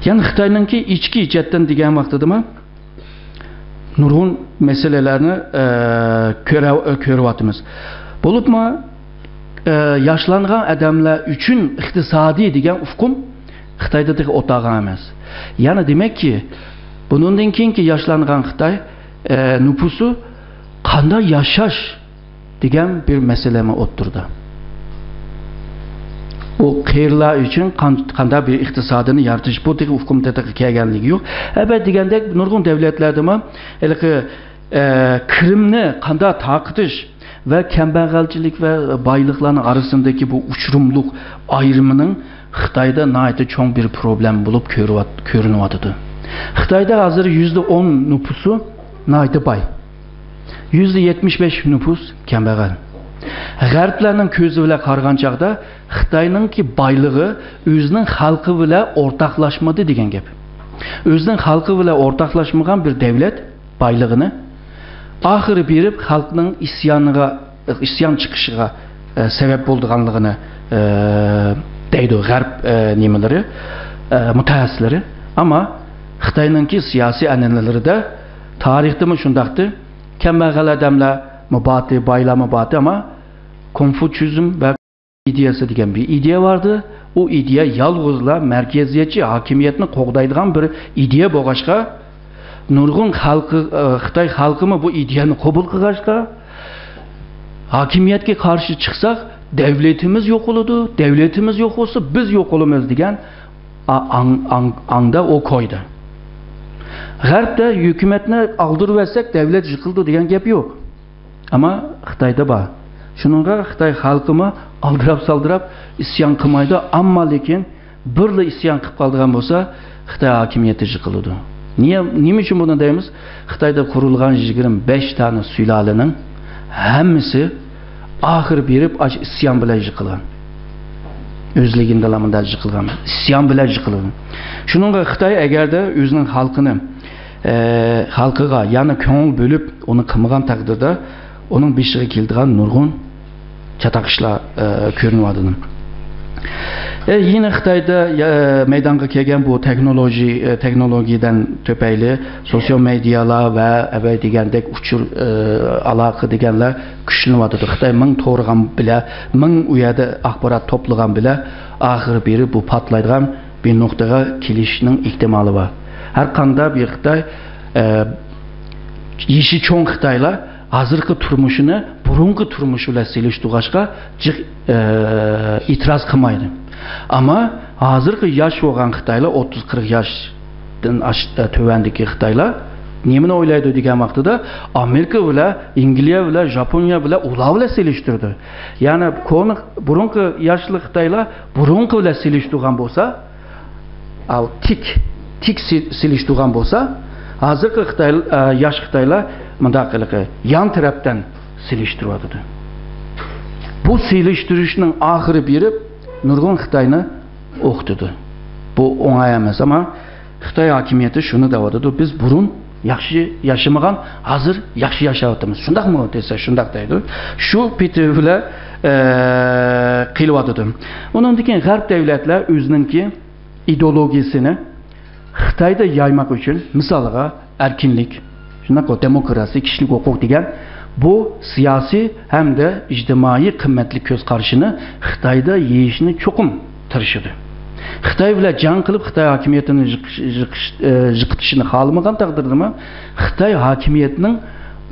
يەنە خىتاينىڭكى ئىچكى جەھەتتىن دېگەن ۋاقتىدىمۇ نۇرغۇن مەسىلىلەرنى، ئە، كۆرە-، ئە، كۆرۈۋاتىمىز. بولۇپمۇ، ئە، ياشلانغان ئادەملەر ئۈچۈن ئىقتىسادىي دېگەن ئۇقۇم خىتايدا تېخى ئولتۇرغان ئەمەس. يەنى دېمەككى، بۇنىڭدىن كېيىنكى ياشلانغان خىتاي، ئە، نوپۇسى قانداق ياشاش دېگەن بىر مەسىلىمۇ ئوتتۇرىدا. ئۇ قېرىلار ئۈچۈن قان-، قانداق بىر ئىقتىسادنى يارىتىش، بۇ تېخى ئۇقۇم تېخى كەلگەنلىكى يوق. ئەلبەتتە دېگەندەك، نۇرغۇن دۆلەتلەردىمۇ ھېلىقى، ئە، كىرىمنى قانداق تارقىتىش ۋە كەمبەغەلچىلىك ۋە بايلىقلارنىڭ ئارىسىندىكى بۇ ئۇچۇرۇملۇق ئايرىمىنىڭ خىتايدا ناھايىتى چوڭ بىر پروبلېما بولۇپ كۆرۈۋات-، كۆرۈنۈۋاتىدۇ. خىتايدا ھازىر يۈزدە ئون نوپۇسى ناھايىتى باي. يۈزدە يەتمىش بەش نوپۇس كەمبەغەل. غەربلەرنىڭ كۆزى بىلەن قارىغان چاغدا خىتاينىڭكى بايلىقى ئۆزىنىڭ خەلقى بىلەن ئورتاقلاشمىدى دېگەن گەپ. ئۆزىنىڭ خەلقى بىلەن ئورتاقلاشمىغان بىر دەۋلەت بايلىقىنى ئاخىرى بېرىپ خەلقنىڭ ئىسيانىغا، ئىسيان چىقىشىغا، ئە، سەۋەب بولىدىغانلىقىنى، ئە، دەيدۇ غەرب، ئە، نېمىلىرى، ئە، مۇتەخەسسىسلىرى. ئەمما خىتاينىڭكى سىياسىي ئەنئەنىلىرىدە تارىختىمۇ شۇنداقتى. كەمبەغەل ئادەملەرمۇ بارتى، بايلارمۇ بارتى، ئەمما كونفۇتسىزم ۋە ئىدىيەسى دېگەن بىر ئىدىيە باردى. ئۇ ئىدىيە يالغۇزلا مەركەزىيەتچى ھاكىمىيەتنى قوغدايدىغان بىر ئىدىيە بولغاچقا، نۇرغۇن خەلقى، ئە، خىتاي خەلقىمۇ بۇ ئىدىيەنى قوبۇل قىلغاچقا، ھاكىمىيەتكە قارشى چىقساق، دەۋلىتىمىز يوقىلىدۇ، دەۋلىتىمىز يوقالسا، بىز يوقىلىمىز دېگەن ئا-، ئاڭ-، ئاڭ-، ئاڭدا ئۇ كويدى. غەربتە ھۆكۈمەتنى ئالدۇرۇۋەتسەك، دەۋلەت يىقىلىدۇ دېگەن گەپ يوق. ئەمما خىتايدا بار. شۇنىڭغا خىتاي خەلقىمۇ ئالدىراپ-سالدىراپ ئىسيان قىلمايدۇ. ئەمما لېكىن بىرلا ئىسيان قىلىپ قالىدىغان بولسا، خىتاي ھاكىمىيىتى يىقىلىدۇ. نىيە، نېمە ئۈچۈن بۇنى دەيمىز؟ خىتايدا قۇرۇلغان يىگىرمە بەش دانە سۇلالىنىڭ ھەممىسى ئاخىرى بېرىپ ئاشۇ ئىسيان بىلەن يىقىلغان. ئۆزلۈكىدىنلا مۇنداق يىقىلغان. ئىسيان بىلەن يىقىلغان. شۇنىڭغا خىتاي ئەگەردە ئۆزىنىڭ خەلقىنى، ئە، خەلقىغا يەنە كۆڭۈل بۆلۈپ، ئۇنى قىلمىغان تەقدىردە، ئۇنىڭ بېشىغا كېلىدىغان نۇرغۇن چاتاق ئىشلار، ئە، كۆرۈنۈۋاتىدۇ. ئە، يەنە خىتايدا، ئە، مەيدانغا كەلگەن بۇ تېخنولوگىيە، ئە، تېخنولوگىيەدىن تۈپەيلى سوسىيال مېدىيالار ۋە ئەۋەل دېگەندەك ئۇچۇر، ئە، ئالاقە دېگەنلەر كۈچلىنىۋاتىدۇ. خىتاي مىڭ تورغا بىلە، مىڭ ئۇ يەردە ئاخبارات توپلىغان بىلە ئاخىرى بېرىپ بۇ پارتلايدىغان بىر نۇقتىغا كېلىشنىڭ ئېھتىمالى بار. ھەر قانداق بىر خىتاي، ئە، يېشى چوڭ خىتايلار ھازىرقى تۇرمۇشىنى بۇرۇنقى تۇرمۇش بىلەن سېلىشتۇرغاچقا جىق، ئە، ئېتىراز قىلمايدۇ. ئەمما ھازىرقى ياش بولغان خىتايلار، ئوتتۇز قىرىق ياشتىن ئاش-، ئە، تۆۋەندىكى خىتايلار نېمىنى ئويلايدۇ دېگەن ۋاقتىدا، ئامېرىكا بىلەن، ئىنگلىيە بىلەن، ژاپونىيە بىلەن، ئۇلار بىلەن سېلىشتۇرىدۇ. يەنى كونا، بۇرۇنقى ياشلىق خىتايلار بۇرۇنقى بىلەن سېلىشتۇرغان بولسا، ئاۋۇ تىك، تىك سى-، سېلىشتۇرغان بولسا، ھازىرقى خىتاي، ئە، ياش خىتايلار مۇنداق ھېلىقى يان تەرەپتىن سېلىشتۇرۇۋاتىدۇ. بۇ سېلىشتۇرۇشنىڭ ئاخىرى بېرىپ نۇرغۇن خىتاينى ئوقۇتىدۇ. بۇ ئوڭاي ئەمەس، ئەمما خىتاي ھاكىمىيىتى شۇنى دەۋاتىدۇ، بىز بۇرۇن ياخشى ياشىمىغان، ھازىر ياخشى ياشاۋاتىمىز. شۇنداقمۇ دېسە شۇنداق دەيدۇ. شۇ پېتى بىلەن، ئە، قېلىۋاتىدۇ. ئۇنىڭدىن كېيىن غەرب دەۋلەتلەر ئۆزىنىڭكى ئىدېئولوگىيىسىنى خىتايدا يايماق ئۈچۈن، مىسالىغا، ئەركىنلىك، شۇنداقلا دېموكراتىيە، كىشىلىك ھوقۇق دېگەن بۇ سىياسىي ھەمدە ئىجتىمائىي قىممەتلىك كۆز قارىشىنى خىتايدا يېيىشنى چوقۇم تىرىشىدۇ. خىتاي بىلەن جەڭ قىلىپ، خىتاي ھاكىمىيىتىنى يىقىش-، يىقىش-، ئە، يىقىتىشنى خالىمىغان تەقدىردىمۇ، خىتاي ھاكىمىيىتىنىڭ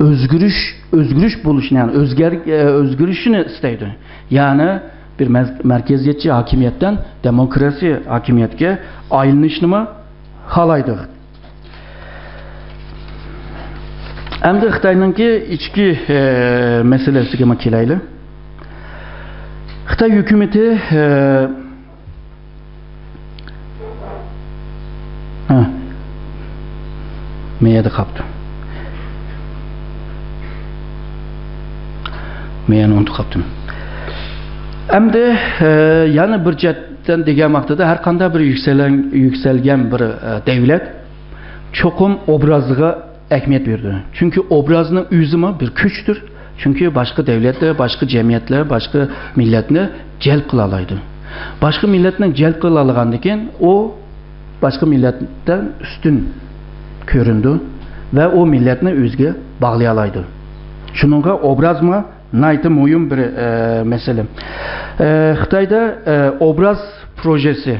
ئۆزگىرىش، ئۆزگىرىش بولۇشىنى، يەنى ئۆزگەر-، ئە، ئۆزگىرىشىنى ئىستەيدۇ. يەنى بىر مەز-، مەركەزىيەتچى ھاكىمىيەتتىن دېموكراتىيە ھاكىمىيەتكە ئايلىنىشنىمۇ خالايدۇ. ئەمدى خىتاينىڭكى ئىچكى، ئە، مەسىلىسىگىمۇ كېلەيلى. خىتاي ھۆكۈمىتى، ئە، ھە. مەيەردە قاپتۇ. مەيەرنى ئۇنتۇپ قاپتىمەن. ئەمدى، ئە، يەنە بىر جەھەتتىن دېگەن ۋاقتىدا ھەر قانداق بىر يۈكسەلگەن، يۈكسەلگەن بىر، ئە، دەۋلەت چوقۇم ئوبرازىغا ئەھمىيەت بېرىدۇ. چۈنكى ئوبرازنىڭ ئۆزىمۇ بىر كۈچتۇر. چۈنكى باشقا دەۋلەتلەر، باشقا جەمئىيەتلەر، باشقا مىللەتنى جەلپ قىلالايدۇ. باشقا مىللەتنى جەلپ قىلالىغاندىن كېيىن ئۇ باشقا مىللەتتىن ئۈستۈن كۆرۈنىدۇ ۋە ئۇ مىللەتنى ئۆزىگە باغلىيالايدۇ. شۇنىڭغا ئوبرازمۇ ناھايىتى مۇھىم بىر، ئە، مەسىلە. ئە، خىتايدا، ئە، ئوبراز پروژېسى،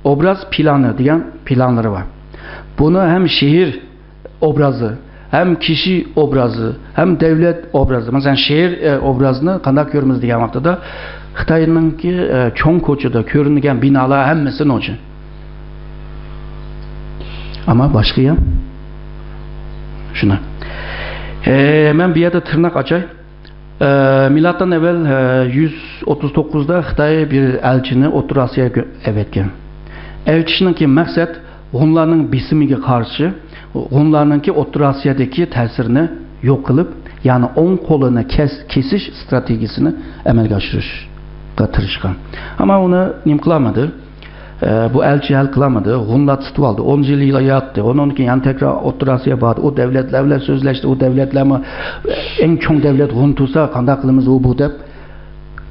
ئوبراز پىلانى دېگەن پىلانلىرى بار. بۇنى ھەم شېھىر ئوبرازى، ھەم كىشى ئوبرازى، ھەم دەۋلەت ئوبرازى. مەسىلەن، شېھىر، ئە، ئوبرازىنى قانداق كۆرىمىز دېگەن ۋاقتىدا، خىتاينىڭكى، ئە، چوڭ كوچىدا كۆرۈنگەن بىنالار ھەممىسى نوچى. ئەمما باشقا يەر شۇنى. ئە، مەن بۇ يەردە تىرناق ئاچاي. ئە، مىلادتىن ئەۋۋەل، ئە، يۈز ئوتتۇز توققۇزدا خىتاي بىر ئەلچىنى ئوتتۇرا ئاسىياغا ئەۋەتكەن. ئەۋەتىشنىڭكى مەقسەت ھونلارنىڭ بېسىمىگە قارشى، ھونلارنىڭكى ئوتتۇرا ئاسىيادىكى تەسىرىنى يوق قىلىپ، يەنى ئوڭ قولىنى كەس-، كېسىش ئىستراتېگىيىسىنى ئەمەلگە ئاشۇرۇشقا تىرىشقان. ئەمما ئۇنى نېمە قىلالمىدى؟ ئە، بۇ ئەلچى ھەل قىلالمىدى. ھونلار تۇتۇۋالدى. ئون يىل ياتتى. ئۇنىڭدىن كېيىن يەنە تەكرار ئوتتۇرا ئاسىيا باردى. ئۇ دەۋلەتلەر بىلەن سۆزلەشتى. ئۇ دەۋلەتلەرمۇ، ئەڭ چوڭ دەۋلەت ھون تۇرسا، قانداق قىلىمىز ئۇ بۇ دەپ،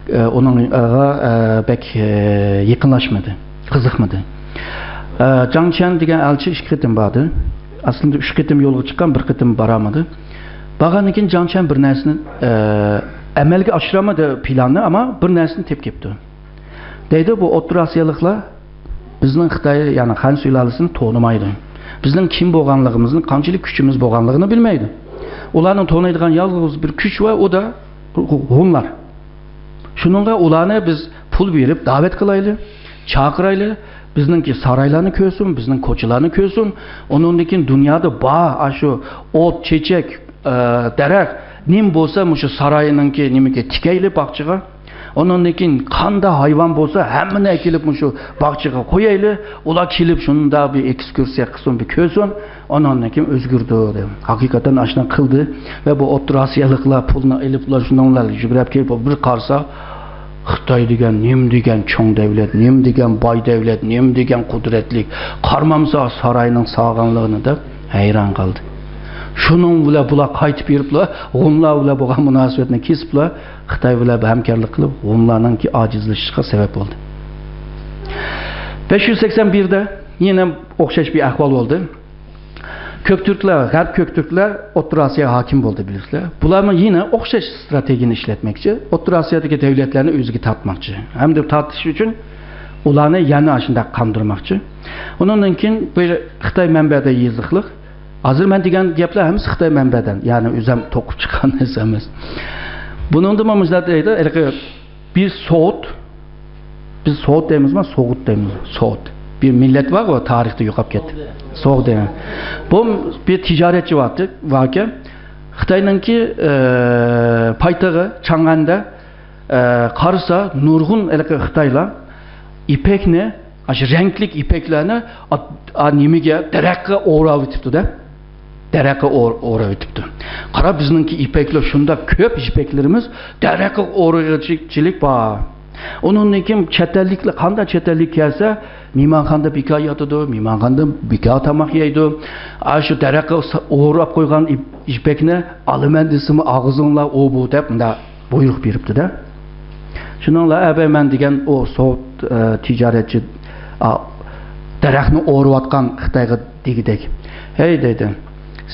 ئە، ئۇنىڭغا، ئە، بەك، ئە، يېقىنلاشمىدى، قىزىقمىدى. ئە، جاڭ چيەن دېگەن ئەلچى ئىككى قېتىم باردى. ئەسلىدە ئۈچ قېتىم يولغا چىققان، بىر قېتىم بارالمىدى. بارغاندىن كېيىن جاڭ چيەن بىر نەرسىنى، ئە، ئەمەلگە ئاشۇرالمىدى پىلاننى، ئەمما بىر نەرسىنى تېپىپ كەپتۇ. دەيدۇ، بۇ ئوتتۇرا ئاسىيالىقلار بىزنىڭ خىتاي، يەنى خەن سۇلالىسىنى تونۇمايدۇ. بىزنىڭ كىم بولغانلىقىمىزنى، قانچىلىك كۈچىمىز بولغانلىقىنى بىلمەيدۇ. ئۇلارنىڭ تونۇيدىغان يالغۇز بىر كۈچ بار، ئۇ دا ھونلار. شۇنىڭغا ئۇلارنى بىز پۇل بېرىپ دەۋەت قىلايلى، چاقىرايلى، بىزنىڭكى سارايلارنى كۆرسۇن، بىزنىڭ كوچىلارنى كۆرسۇن. ئۇنىڭدىن كېيىن دۇنيادا بار ئاشۇ ئوت، چېچەك، ئە، دەرەخ، نېمە بولسا مۇشۇ ساراينىڭكى نېمىگە تىكەيلى باغچىغا. ئۇنىڭدىن كېيىن قانداق ھايۋان بولسا ھەممىنى ئەكېلىپ مۇشۇ باغچىغا قويايلى. ئۇلار كېلىپ شۇنداق بىر ئېكسكۇرسىيە قىلسۇن، بىر كۆرسۇن. ئۇنىڭدىن كېيىن ئۆزگىرىدۇ دەپ. ھەقىقەتەن ئاشۇنداق قىلدى ۋە بۇ ئوتتۇرا ئاسىيالىقلار پۇلنى ئېلىپلا شۇنىڭ بىلەن يۈگرەپ كېلىپ بىر قارىسا، خىتاي دېگەن نېمە دېگەن چوڭ دەۋلەت، نېمە دېگەن باي دەۋلەت، نېمە دېگەن قۇدرەتلىك. قارىمامسا ساراينىڭ سالغانلىقىنى دەپ ھەيران قالدى. شۇنىڭ بىلەن بۇلار قايتىپ بېرىپلا، ھونلار بىلەن بولغان مۇناسىۋەتنى كېسىپلا، خىتاي بىلەن ھەمكارلىق قىلىپ، ھونلارنىڭكى ئاجىزلىشىشىغا سەۋەب بولدى. بەش يۈز سەكسەن بىردە يەنە ئوخشاش بىر ئەھۋال بولدى. كۆكتۈركلەر، غەرب كۆكتۈركلەر ئوتتۇرا ئاسىياغا ھاكىم بولدى، بىلىسىلەر. بۇلارمۇ يەنە ئوخشاش ئىستراتېگىيەنى ئىشلەتمەكچى. ئوتتۇرا ئاسىيادىكى دەۋلەتلەرنى ئۆزىگە تارتماقچى. ھەمدە تارتىش ئۈچۈن ئۇلارنى يەنە ئاشۇنداق قاندۇرماقچى. ئۇنىڭدىن كېيىن بىر خىتاي مەنبەدە يېزىقلىق. ھازىر مەن دېگەن گەپلەر ھەممىسى خىتاي مەنبەدىن، يەنى ئۆزۈم توقۇپ چىققان نەرسە ئەمەس. بۇنىڭدىمۇ مۇشۇنداق دەيدۇ، ھېلىقى بىر سوغۇت، بىز سوغۇت دەيمىزما، سوغۇت دەيمىز، سوغۇت. بىر مىللەت بارغۇ، تارىختا يوقاپ كەتتى. سوغۇت دەيمىز. بۇ بىر تىجارەتچى بارتى، باركەن. خىتاينىڭكى، ئە، پايتىغى چاڭئەندە، ئە، قارىسا، نۇرغۇن ھېلىقى خىتايلار يىپەكنى، ئاشۇ رەڭلىك يىپەكلەرنى ئا-، ئا-، نېمىگە، دەرەخكە ئوراۋېتىپتۇ-دە. دەرەخكە ئور-، ئوراۋېتىپتۇ. قارا، بىزنىڭكى يىپەكلەر شۇنداق كۆپ، يىپەكلىرىمىز دەرەخكە ئورىغۇچىلىك بار. ئۇنىڭدىن كېيىن چەت ئەللىكلەر، قانداق چەت ئەللىك كەلسە، مېھمانخانىدا بىكار ياتىدۇ، مېھمانخانىدا بىكار تاماق يەيدۇ. ئاشۇ دەرەخكە س-، ئوراپ قويغان يىپ-، يىپەكنى ئالىمەن دېسىمۇ، ئاغزىڭلار ئۇ بۇ دەپ مۇنداق بۇيرۇق بېرىپتۇ-دە. شۇنىڭلا ئەبەي مەن دېگەن ئۇ سوغۇت، ئە، تىجارەتچى، ئا، دەرەخنى ئورۇۋاتقان خىتايغا دېگۈدەك، ھەي دەيدۇ،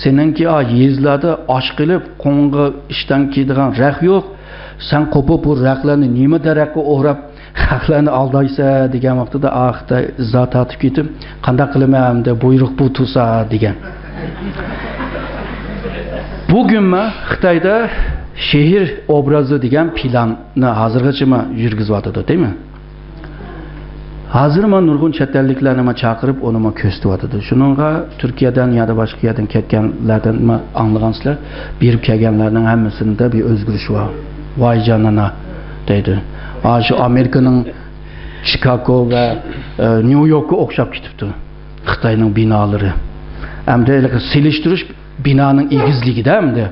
سېنىڭكى ئا يېزىلاردا ئاچ قېلىپ قوڭغا ئىشتان كىيىدىغان رەخ يوق. سەن قوپۇپ بۇ رەخلەرنى نېمە دەرەخكە ئوراپ، خەقلەرنى ئالدايسەن دېگەن ۋاقتىدا ئا خىتاي ئىزا تارتىپ كېتىپ، قانداق قىلىمەن ئەمدى، بۇيرۇق بۇ تۇرسا دېگەن. بۈگۈنمۇ خىتايدا شېھىر ئوبرازى دېگەن پىلاننى ھازىرغىچىمۇ يۈرگۈزۈۋاتىدۇ، دەيمەن. ھازىرمۇ نۇرغۇن چەت ئەللىكلەرنىمۇ چاقىرىپ، ئۇنىمۇ كۆرسىتىۋاتىدۇ. شۇنىڭغا تۈركىيەدىن يادا باشقا يەردىن كەلگەنلەردىنمۇ ئاڭلىغانسىلەر، بېرىپ كەلگەنلەرنىڭ ھەممىسىدە بىر ئۆزگىرىش بار. ۋاي جانانا دەيدۇ. ھا، شۇ ئامېرىكىنىڭ چىكاگو ۋە، ئە، نيۇ يوركقا ئوخشاپ كېتىپتۇ خىتاينىڭ بىنالىرى. ئەمدى ھېلىقى سېلىشتۇرۇش بىنانىڭ ئېگىزلىكىدە ئەمدى.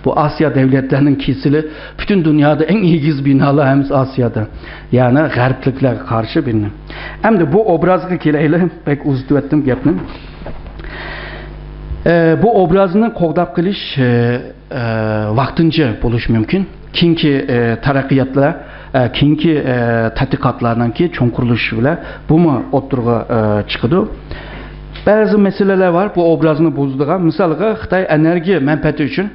بۇ ئاسىيا دەۋلەتلەرنىڭ كېسىلى، پۈتۈن دۇنيادا ئەڭ ئېگىز بىنالار ھەممىسى ئاسىيادا. يەنى غەربلىكلەرگە قارشى بىنە. ئەمدى بۇ ئوبرازغا كېلەيلى، بەك ئۇزىتىۋەتتىم گەپنى. ئە، بۇ ئوبرازنى قوغداپ قېلىش، ئە، ئە، ۋاقتىنچە بولۇشى مۇمكىن. كېيىنكى، ئە، تەرەققىياتلار، ئە، كېيىنكى، ئە، تەتقىقاتلارنىڭكى چوڭقۇرلىشىشى بىلەن بۇمۇ ئوتتۇرىغا، ئە، چىقىدۇ. بەزى مەسىلىلەر بار، بۇ ئوبرازنى بۇزىدىغان. مىسالغا، خىتاي ئەنەرگىيە مەنپەئەتى ئۈچۈن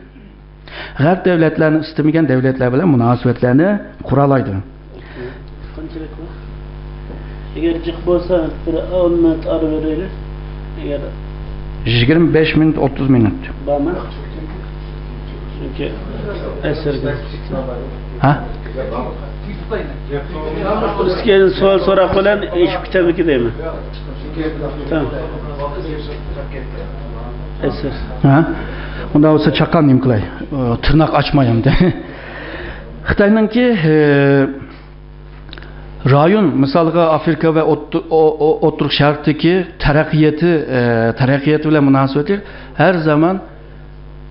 غەرب دۆلەتلەرنى ئىستىمىگەن دۆلەتلەر بىلەن مۇناسىۋەتلەرنى قۇرالايدۇ. قانچىلىك بۇ؟ ئەگەر جىق بولسا، بىر ئون مىنۇت ئارا بېرەيلى. ئەگەر يىگىرمە بەش مىنۇت، ئوتتۇز مىنۇت. بارمۇ؟ چۈنكى ئەسىرگە. ھە؟ ئۈستىگە سوئال سوراق بىلەن ئېشىپ كېتەمدىكى دەيمەن. تامام. ئەسىر. ھە؟ ئۇنداق بولسا چاققان نېمە قىلاي؟ ئى، تىرناق ئاچماي ئەمدى. خىتاينىڭكى، ئى، رايون، مىسالغا، ئافرىقا ۋە ئوتتۇ-، ئو-، ئو-، ئوتتۇرا شەرقتىكى تەرەققىياتى، ئى، تەرەققىياتى بىلەن مۇناسىۋەتلىك ھەر زامان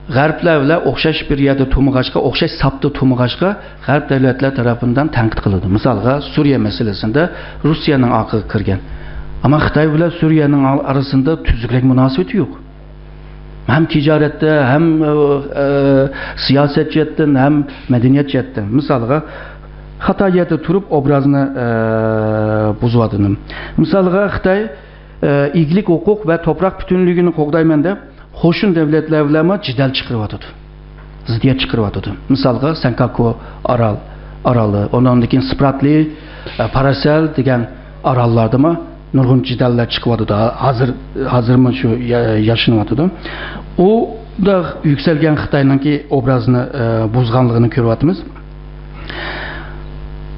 غەربلەر بىلەن ئوخشاش بىر يەردە تۇرمىغاچقا، ئوخشاش ساپتا تۇرمىغاچقا، غەرب دۆلەتلەر تەرىپىدىن تەنقىد قىلىدۇ. مىسالغا، سۈرىيە مەسىلىسىندە روسىيەنىڭ ئارقىغا كىرگەن. ئەمما خىتاي بىلەن سۈرىيەنىڭ ئار-، ئارىسىدا تۈزۈكرەك مۇناسىۋىتى يوق. ھەم تىجارەتتە، ھەم، ئە، ئە، سىياسەت جەھەتتىن، ھەم مەدەنىيەت جەھەتتىن. مىسالغا، خاتا يەردە تۇرۇپ ئوبرازنى، ئە، بۇزۇۋاتىدۇ. مىسالغا، خىتاي، ئە، ئىگىلىك ھوقۇق ۋە توپراق پۈتۈنلۈكىنى قوغدايمەن دەپ، قوشنا دۆلەتلەر بىلەنمۇ جېدەل چىقىرىۋاتىدۇ. زىددىيەت چىقىرىۋاتىدۇ. مىسالغا، سەنكاكۇ ئارال، ئارالى، ئۇنىڭدىن كېيىن سپراتلى، ئە، پاراسەل دېگەن ئاراللاردىمۇ نۇرغۇن جېدەللەر چىقىۋاتىدۇ. ھازىر، ھازىرمۇ شۇ يا-، ياشىنىۋاتىدۇ. ئۇ دا يۈكسەلگەن خىتاينىڭكى ئوبرازىنى، ئە، بۇزغانلىقىنى كۆرۈۋاتىمىز.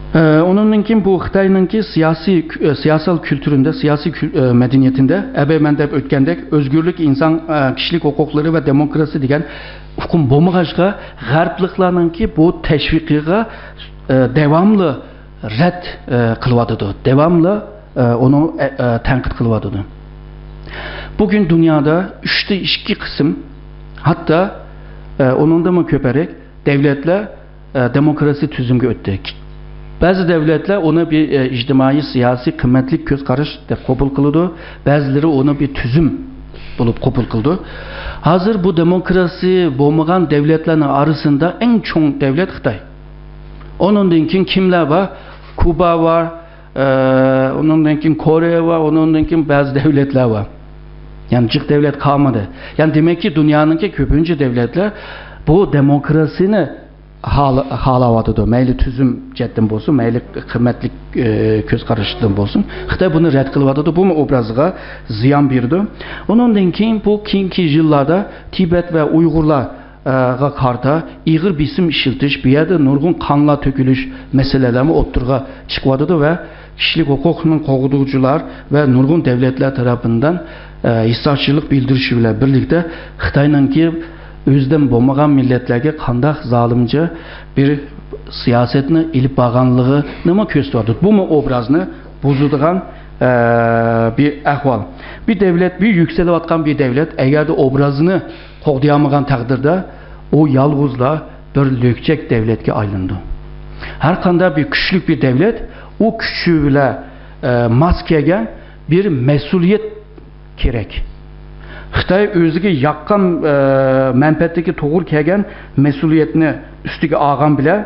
ئە، ئۇنىڭدىن كېيىن بۇ خىتاينىڭكى سىياسىي، ئە، سىياسەت كۈلتۈرىندە، سىياسىي كۈل-، ئە، مەدەنىيىتىندە، ئەبەي مەن دەپ ئۆتكەندەك، ئۆزگۈرلۈك، ئىنسان، ئە، كىشىلىك ھوقۇقلىرى ۋە دېموكراتىيە دېگەن ئۇقۇم بولمىغاچقا، غەربلىكلەرنىڭكى بۇ تەشۋىقىغا، ئە، داۋاملىق رەت، ئە، قىلىۋاتىدۇ. داۋاملىق، ئە، ئۇنى، ئە، ئە، تەنقىد قىلىۋاتىدۇ. بۈگۈن دۇنيادا ئۈچتە ئىككى قىسىم، ھەتتا، ئە، ئۇنىڭدىنمۇ كۆپرەك دۆلەتلەر، ئە، دېموكراتىيە تۈزۈمگە ئۆتتى. بەزى دۆلەتلەر ئۇنى بىر، ئە، ئىجتىمائىي سىياسىي قىممەتلىك كۆز قاراش دەپ قوبۇل قىلىدۇ، بەزىلىرى ئۇنى بىر تۈزۈم بولۇپ قوبۇل قىلىدۇ. ھازىر بۇ دېموكراتىيە بولمىغان دۆلەتلەرنىڭ ئارىسىدا ئەڭ چوڭ دۆلەت خىتاي. ئۇنىڭدىن كېيىن كىملەر بار؟ كۇبا بار، ئە، ئۇنىڭدىن كېيىن كورېيە بار، ئۇنىڭدىن كېيىن بەزى دۆلەتلەر بار. يەنى جىق دۆلەت قالمىدى. يەنى دېمەككى، دۇنيانىڭكى كۆپىنچە دۆلەتلەر بۇ دېموكراتىيىنى خالا-، خالاۋاتىدۇ. مەيلى تۈزۈم جەھەتتىن بولسۇن، مەيلى قىممەتلىك، ئە، كۆز قاراشتىن بولسۇن. خىتاي بۇنى رەت قىلىۋاتىدۇ. بۇمۇ ئوبرازىغا زىيان بېرىدۇ. ئۇنىڭدىن كېيىن بۇ كېيىنكى يىللاردا تىبەت ۋە ئۇيغۇرلار غا قارىتا ئېغىر بېسىم ئىشلىتىش، بۇ يەردە نۇرغۇن قانلار تۆكۈلۈش مەسىلىلەرمۇ ئوتتۇرىغا چىقىۋاتىدۇ ۋە كىشىلىك ھوقۇقنىڭ قوغدىغۇچىلار ۋە نۇرغۇن دۆلەتلەر تەرىپىدىن، ئە، ھېسداشلىق بىلدۈرۈشى بىلەن بىرلىكتە خىتاينىڭكى ئۆزىدىن بولمىغان مىللەتلەرگە قانداق زالىمچە بىر سىياسەتنى ئېلىپ بارغانلىقىنىمۇ كۆرسىتىۋاتىدۇ. بۇمۇ ئوبرازنى بۇزىدىغان، ئە، بىر ئەھۋال. بىر دۆلەت، بىر يۈكسىلىۋاتقان بىر دۆلەت ئەگەردە ئوبرازنى قوغدىيالمىغان تەقدىردە، ئۇ يالغۇزلا بىر لۆكچەك دۆلەتكە ئايلىنىدۇ. ھەر قانداق بىر كۈچلۈك بىر دۆلەت، ئۇ كۈچى بىلەن، ئە، ماس كەلگەن بىر مەسئۇلىيەت كېرەك. خىتاي ئۆزىگە ياققان، ئە، مەنپەئەتلىككە توغرا كەلگەن مەسئۇلىيەتنى ئۈستىگە ئالغان بىلەن،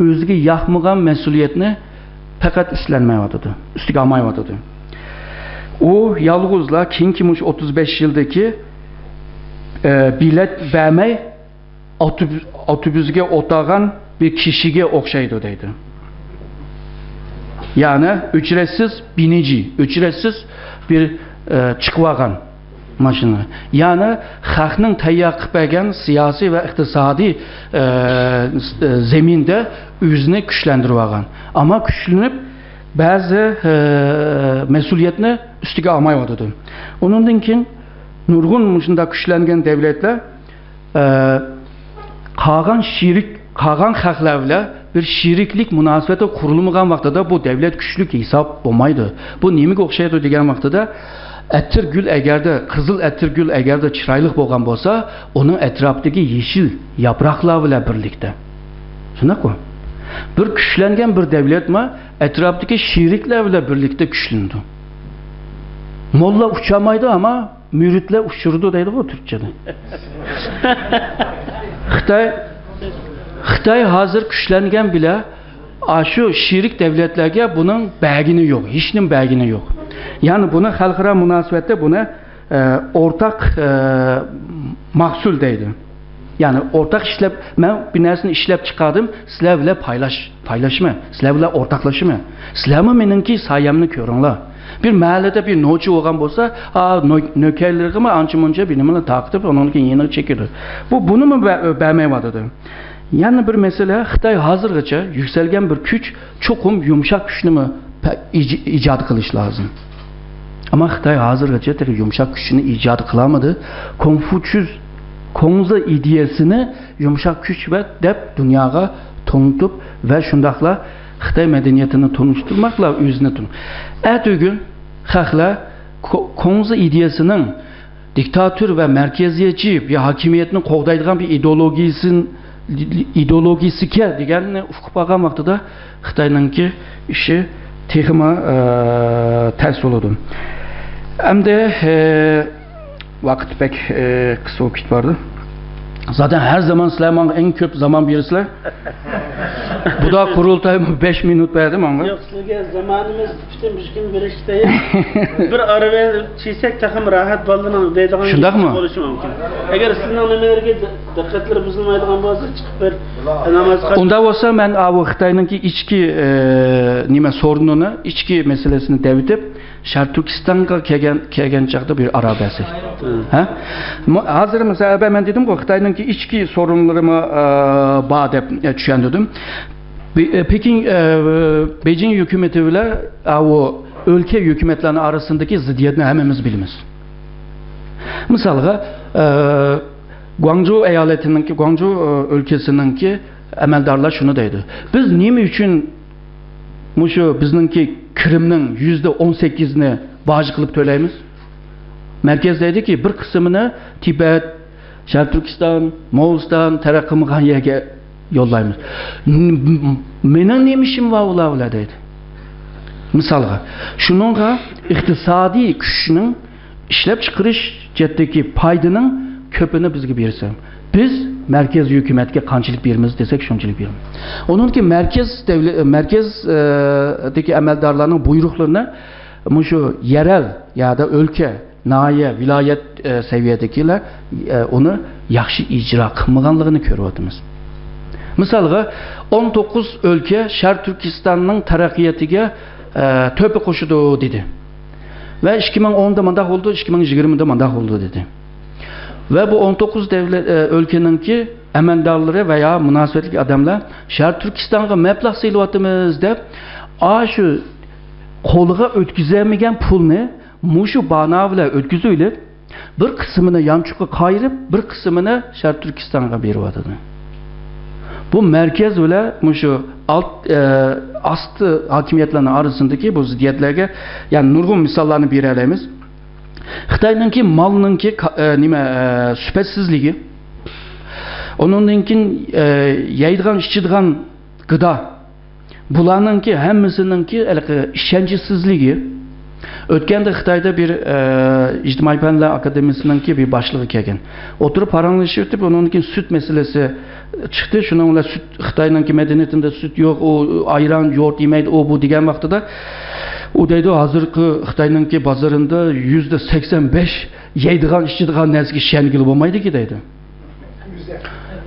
ئۆزىگە ياقمىغان مەسئۇلىيەتنى پەقەت ئۈستىلەنمەيۋاتىدۇ، ئۈستىگە ئالمايۋاتىدۇ. ئۇ يالغۇزلا كېيىنكى مۇشۇ ئوتتۇز بەش يىلدىكى، ئە، بېلەت بەرمەي ئاپتوبۇس، ئاپتوبۇسقا ئولتۇرغان بىر كىشىگە ئوخشايدۇ دەيدۇ. يەنى ئۆچرەتسىز بىنىجى، ئۆچرەتسىز بىر، ئە، چىقىۋالغان ماشىنا. يەنى خەقنىڭ تەييار قىلىپ بەرگەن سىياسىي ۋە ئىقتىسادىي، ئە، زېمىندا ئۆزىنى كۈچلەندۈرۈۋالغان. ئەمما كۈچلىنىپ بەزى، ئە، مەسئۇلىيەتنى ئۈستىگە ئالمايۋاتىدۇ. ئۇنىڭدىن كېيىن نۇرغۇن مۇشۇنداق كۈچلەنگەن دۆلەتلەر ئە، قالغان شېرىك، قالغان خەقلەر بىلەن بىر شېرىكلىك مۇناسىۋىتى قۇرۇلمىغان ۋاقتىدا بۇ دۆلەت كۈچلۈك ھېساب بولمايدۇ. بۇ نېمىگە ئوخشايدۇ دېگەن ۋاقتىدا، ئەتىر گۈل ئەگەردە، قىزىل ئەتىر گۈل ئەگەردە چىرايلىق بولغان بولسا، ئۇنىڭ ئەتراپىدىكى يېشىل ياپراقلار بىلەن بىرلىكتە. شۇنداققۇ؟ بىر كۈچلەنگەن بىر دۆلەتمۇ ئەتراپىدىكى شېرىكلەر بىلەن بىرلىكتە كۈچلىنىدۇ. موللا ئۇچالمايدۇ، ئەمما مۈرىتلەر ئۇچۇرىدۇ دەيدىغۇ تۈركچىدە. خىتاي، خىتاي ھازىر كۈچلەنگەن بىلەن، ئاشۇ شېرىك دۆلەتلەرگە بۇنىڭ بەرگىنى يوق، ھېچنېمە بەرگىنى يوق. يەنى بۇنى خەلقئارا مۇناسىۋەتتە بۇنى ئە، ئورتاق، ئە، مەھسۇل دەيدۇ. يەنى ئورتاق ئىشلەپ، مەن بىر نەرسىنى ئىشلەپ چىقاردىم، سىلەر بىلەن پايلاش، پايلاشىمەن، سىلەر بىلەن ئورتاقلىشىمەن. سىلەرمۇ مېنىڭكى سايەمنى كۆرۈڭلار. بىر مەھەللىدە بىر نوچى بولغان بولسا، ئا، نو-، نۆكەرلىرىگىمۇ ئانچە مۇنچە بىر نېمىنى تارقىتىپ، ئۇنىڭدىن كېيىن يېنىغا چېكىدۇ. بۇ، بۇنىمۇ بە-، بەرمەيۋاتىدۇ. يەنە بىر مەسىلە، خىتاي ھازىرغىچە يۈكسەلگەن بىر كۈچ، چوقۇم يۇمشاق كۈچنىمۇ پە-، ئىج-، ئىجاد قىلىش لازىم. ئەمما خىتاي ھازىرغىچە تېخى يۇمشاق كۈچنى ئىجاد قىلالمىدى. كونفۇچيۇس كۇڭزى ئىدىيەسىنى يۇمشاق كۈچ ۋە دەپ دۇنياغا تونۇتۇپ ۋە شۇنداقلا خىتاي مەدەنىيىتىنى تونۇشتۇرماقلا ئۆزىنى تون-، ئەتىگۈن خەقلەر كو-، كۇڭزى ئىدىيەسىنىڭ دىكتاتور ۋە مەركەزىيەتچى بىر ھاكىمىيەتنى قوغدايدىغان بىر ئىدېئولوگىيىسىن-، ئىدېئولوگىيىسىكەن دېگەننى ئۇقۇپ قالغان ۋاقتىدا خىتاينىڭكى ئىشى تېخىمۇ، ئە، تەس بولىدۇ. ئەمدى، ئە، ۋاقىت بەك، ئە، قىسقا بولۇپ كېتىپ بارىدۇ. زادەن ھەر زامان سىلەر ماڭا ئەڭ كۆپ زامان بېرىسىلەر. بۇدا قۇرۇلتايمۇ بەش مىنۇت بەردى ماڭا. ياق، سىلەرگە زامانىمىز پۈتۈن بىر كۈن بېرىشكە تەييار. بىر ئارىۋە چىيسەك تېخىمۇ راھەت بالىلارنىڭ دەيدىغان شۇنداقمۇ؟ بولۇشى مۇمكىن. ئەگەر سىزنىڭ نېمىلەرگە دىققەتلىرى بۇزۇلمايدىغان بولسا، چىقىپ بىر ناماز قىل-، ئۇنداق بولسا، مەن ئاۋۇ خىتاينىڭكى ئىچكى، ئە، نېمە، سورۇنىنى، ئىچكى مەسىلىسىنى دەۋېتىپ، شەرقىي تۈركىستانغا كەلگەن، كەلگەن چاغدا بىر ئارا بەرسەك. ھە؟ مۇ-، ھازىر مىسال، مەن دېدىمغۇ، خىتاينىڭكى ئىچكى سورۇنلىرىمۇ، ئە، بار دەپ، ئە، چۈشەندۈردۈم. بې-، ئە، پېكىن، ئە، بېيجىڭ ھۆكۈمىتى بىلەن، ئاۋۇ ئۆلكە ھۆكۈمەتلەرنىڭ ئارىسىدىكى زىددىيەتنى ھەممىمىز بىلىمىز. مىسالغا، ئە، گۇاڭجۇ ئايالىتىنىڭكى، گۇاڭجۇ، ئە، ئۆلكىسىنىڭكى ئەمەلدارلار شۇنى دەيدۇ. بىز نېمە ئۈچۈن مۇشۇ بىزنىڭكى كىرىمنىڭ يۈزدە ئون سەككىزىنى باج قىلىپ تۆلەيمىز؟ مەركەز دەيدۇكى، بىر قىسمىنى تىبەت، شەرقىي تۈركىستان، موغۇلىستان، تەرەققىي قىلمىغان يەرگە يوللايمىز. م-، م-، مېنىڭ نېمە ئىشىم بار ئۇلار بىلەن دەيدۇ. مىسالغا، شۇنىڭغا ئىقتىسادىي كۈچنىڭ ئىشلەپچىقىرىش جەھەتتىكى پايدىنىڭ كۆپىنى بىزگە بېرسە، بىز مەركەزىي ھۆكۈمەتكە قانچىلىك بېرىمىز دېسەك، شۇنچىلىك بېرىمىز. ئۇنىڭدىكى مەركەز دەۋلە-، مەركەز، ئە، دىكى ئەمەلدارلارنىڭ بۇيرۇقلىرىنى مۇشۇ يەرەل يادا ئۆلكە، ناھىيە، ۋىلايەت، ئە، سەۋىيەدىكىلەر، ئە، ئۇنى ياخشى ئىجرا قىلمىغانلىقىنى كۆرۈۋاتىمىز. مىسالغا، ئون توققۇز ئۆلكە شەرقىي تۈركىستاننىڭ تەرەققىياتىغا، ئە، تۆھپە قوشىدۇ دېدى. ۋە ئىككى مىڭ ئوندا مۇنداق بولدى، ئىككى مىڭ يىگىرمىدە مۇنداق بولدى دېدى. ۋە بۇ ئون توققۇز دەۋلەت، ئە، ئۆلكىنىڭكى ئەمەلدارلىرى ۋە يا مۇناسىۋەتلىك ئادەملەر شەرقىي تۈركىستانغا مەبلەغ سېلىۋاتىمىز دەپ، ئاشۇ قولىغا ئۆتكۈزەلمىگەن پۇلنى مۇشۇ بانا بىلەن ئۆتكۈزۈۋېلىپ، بىر قىسمىنى يانچۇققا قايرىپ، بىر قىسمىنى شەرقىي تۈركىستانغا بېرىۋاتىدۇ. بۇ مەركەز بىلەن مۇشۇ ئالت-، ئە، ئاستى ھاكىمىيەتلەرنىڭ ئارىسىدىكى بۇ زىددىيەتلەرگە، يەنى نۇرغۇن مىساللارنى بېرەلەيمىز. خىتاينىڭكى مالنىڭكى كا-، ئە، نېمە، ئە، سۈپەتسىزلىكى، ئۇنىڭدىن كېيىن، ئە، يەيدىغان، ئىچىدىغان گىدا، بۇلارنىڭكى ھەممىسىنىڭكى ھېلىقى ئىشەنچسىزلىكى. ئۆتكەندە خىتايدا بىر، ئە، ئىجتىمائىي پەنلەر ئاكادېمىيىسىنىڭكى بىر باشلىقى كەلگەن. ئولتۇرۇپ پاراڭلىشىۋېتىپ، ئۇنىڭدىن كېيىن سۈت مەسىلىسى چىقتى. شۇنىڭ بىلەن سۈت، خىتاينىڭكى مەدەنىيىتىدە سۈت يوق، ئۇ ئايران، يوغۇرت يېمەيدۇ، ئۇ بۇ دېگەن ۋاقتىدا، ئۇ دەيدۇ، ھازىرقى خىتاينىڭكى بازىرىدا يۈزدە سەكسەن بەش يەيدىغان، ئىچىدىغان نەرسىگە ئىشەنگىلى بولمايدىكى دەيدۇ.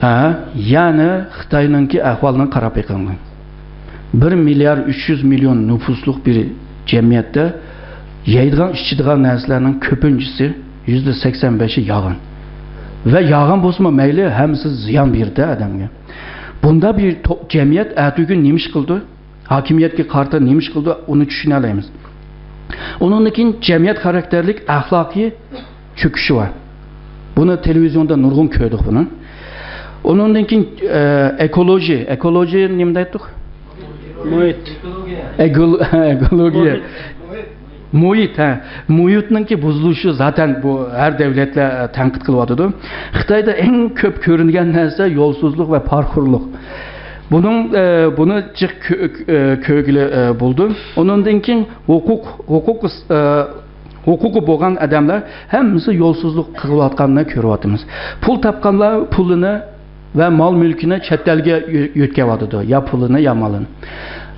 ھە، يەنى خىتاينىڭكى ئەھۋالىنى قاراپ بېقىڭلار. بىر مىليار ئۈچ يۈز مىليون نوپۇسلۇق بىر جەمئىيەتتە يەيدىغان، ئىچىدىغان نەرسىلەرنىڭ كۆپىنچىسى، يۈزدە سەكسەن بەشى يالغان. ۋە يالغان بولسىمۇ مەيلى، ھەممىسى زىيان بېرىدۇ ئادەمگە. بۇنداق بىر تو-، جەمئىيەت ئەتىگۈن نېمە ئىش قىلىدۇ؟ ھاكىمىيەتكە قارىتا نېمە ئىش قىلىدۇ، ئۇنى چۈشىنەلەيمىز. ئۇنىڭدىن كېيىن جەمئىيەت خاراكتېرلىك ئەخلاقىي چۆكۈشى بار. بۇنى تېلېۋىزىيوندا نۇرغۇن كۆردۇق بۇنى. ئۇنىڭدىن كېيىن، ئە، ئېكولوژى. ئېكولوژى نېمە دەيتتۇق؟ مۇھىت. ئېكول-، ئېكولوگىيە. مۇھىت. مۇھىت، ھە. مۇھىتنىڭكى بۇزۇلۇشى زاتەن بۇ ھەر دەۋلەتلەر، ئە، تەنقىد قىلىۋاتىدۇ. خىتايدا ئەڭ كۆپ كۆرۈنگەن نەرسە يولسىزلىق ۋە پارىخورلۇق. بۇنىڭ، ئە، بۇنى جىق كۆ-، ئە، كۆرگىلى، ئە، بولىدۇ. ئۇنىڭدىن كېيىن ھوقۇق، ھوقۇق، ئە، ھوقۇقى بولغان ئادەملەر ھەممىسى يولسىزلىق قىلىۋاتقاننى كۆرۈۋاتىمىز. پۇل تاپقانلار پۇلىنى ۋە مال-مۈلكىنى چەت ئەلگە يۆ-، يۆتكەۋاتىدۇ. يا پۇلىنى، يا مالىنى.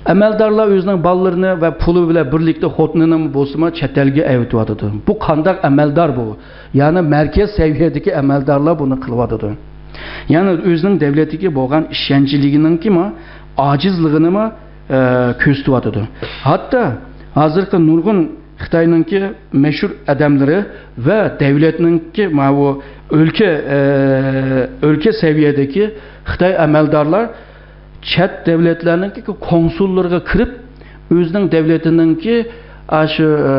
ئەمەلدارلار ئۆزىنىڭ بالىلىرىنى ۋە پۇلى بىلەن بىرلىكتە خوتۇنىنىمۇ بولسىمۇ چەت ئەلگە ئەۋېتىۋاتىدۇ. بۇ قانداق ئەمەلدار بۇ؟ يەنى مەركەز سەۋىيەدىكى ئەمەلدارلار بۇنى قىلىۋاتىدۇ. يەنى ئۆزىنىڭ دەۋلەتكە بولغان ئىشەنچلىكىنىڭكىمۇ ئاجىزلىقىنىمۇ، ئە، كۆرسىتىۋاتىدۇ. ھەتتا ھازىرقى نۇرغۇن خىتاينىڭكى مەشھۇر ئادەملىرى ۋە دەۋلەتنىڭكى ماۋۇ ئۆلكە، ئە، ئۆلكە سەۋىيەدىكى خىتاي ئەمەلدارلار چەت دەۋلەتلەرنىڭكى كونسۇللىرىغا كىرىپ، ئۆزىنىڭ دەۋلىتىنىڭكى ئاشۇ، ئە،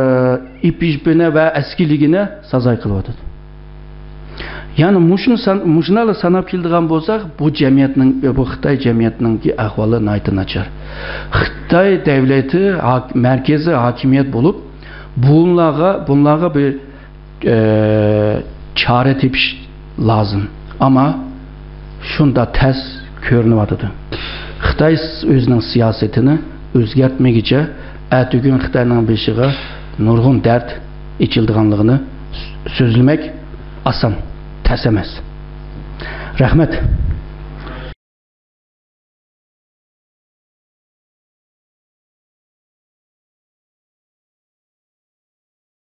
ئىپىشپىنى ۋە ئەسكىلىكىنى سازاي قىلىۋاتىدۇ. يەنى مۇشۇنى سان-، مۇشۇنىلا ساناپ كېلىدىغان بولساق، بۇ جەمئىيەتنىڭ، بۇ خىتاي جەمئىيەتنىڭكى ئەھۋالى ناھايىتى ناچار. خىتاي دەۋلىتى ھاك-، مەركىزىي ھاكىمىيەت بولۇپ، بۇنلارغا، بۇنلارغا بىر، ئە، چارە تېپىش لازىم. ئەمما شۇنداق تەس كۆرۈنۈۋاتىدۇ. خىتاي ئۆزىنىڭ سىياسىتىنى ئۆزگەرتمىگۈچە، ئەتىگۈن خىتاينىڭ بېشىغا نۇرغۇن دەرد ئېچىلىدىغانلىقىنى سۆزلىمەك ئاسان، تەس ئەمەس. رەھمەت.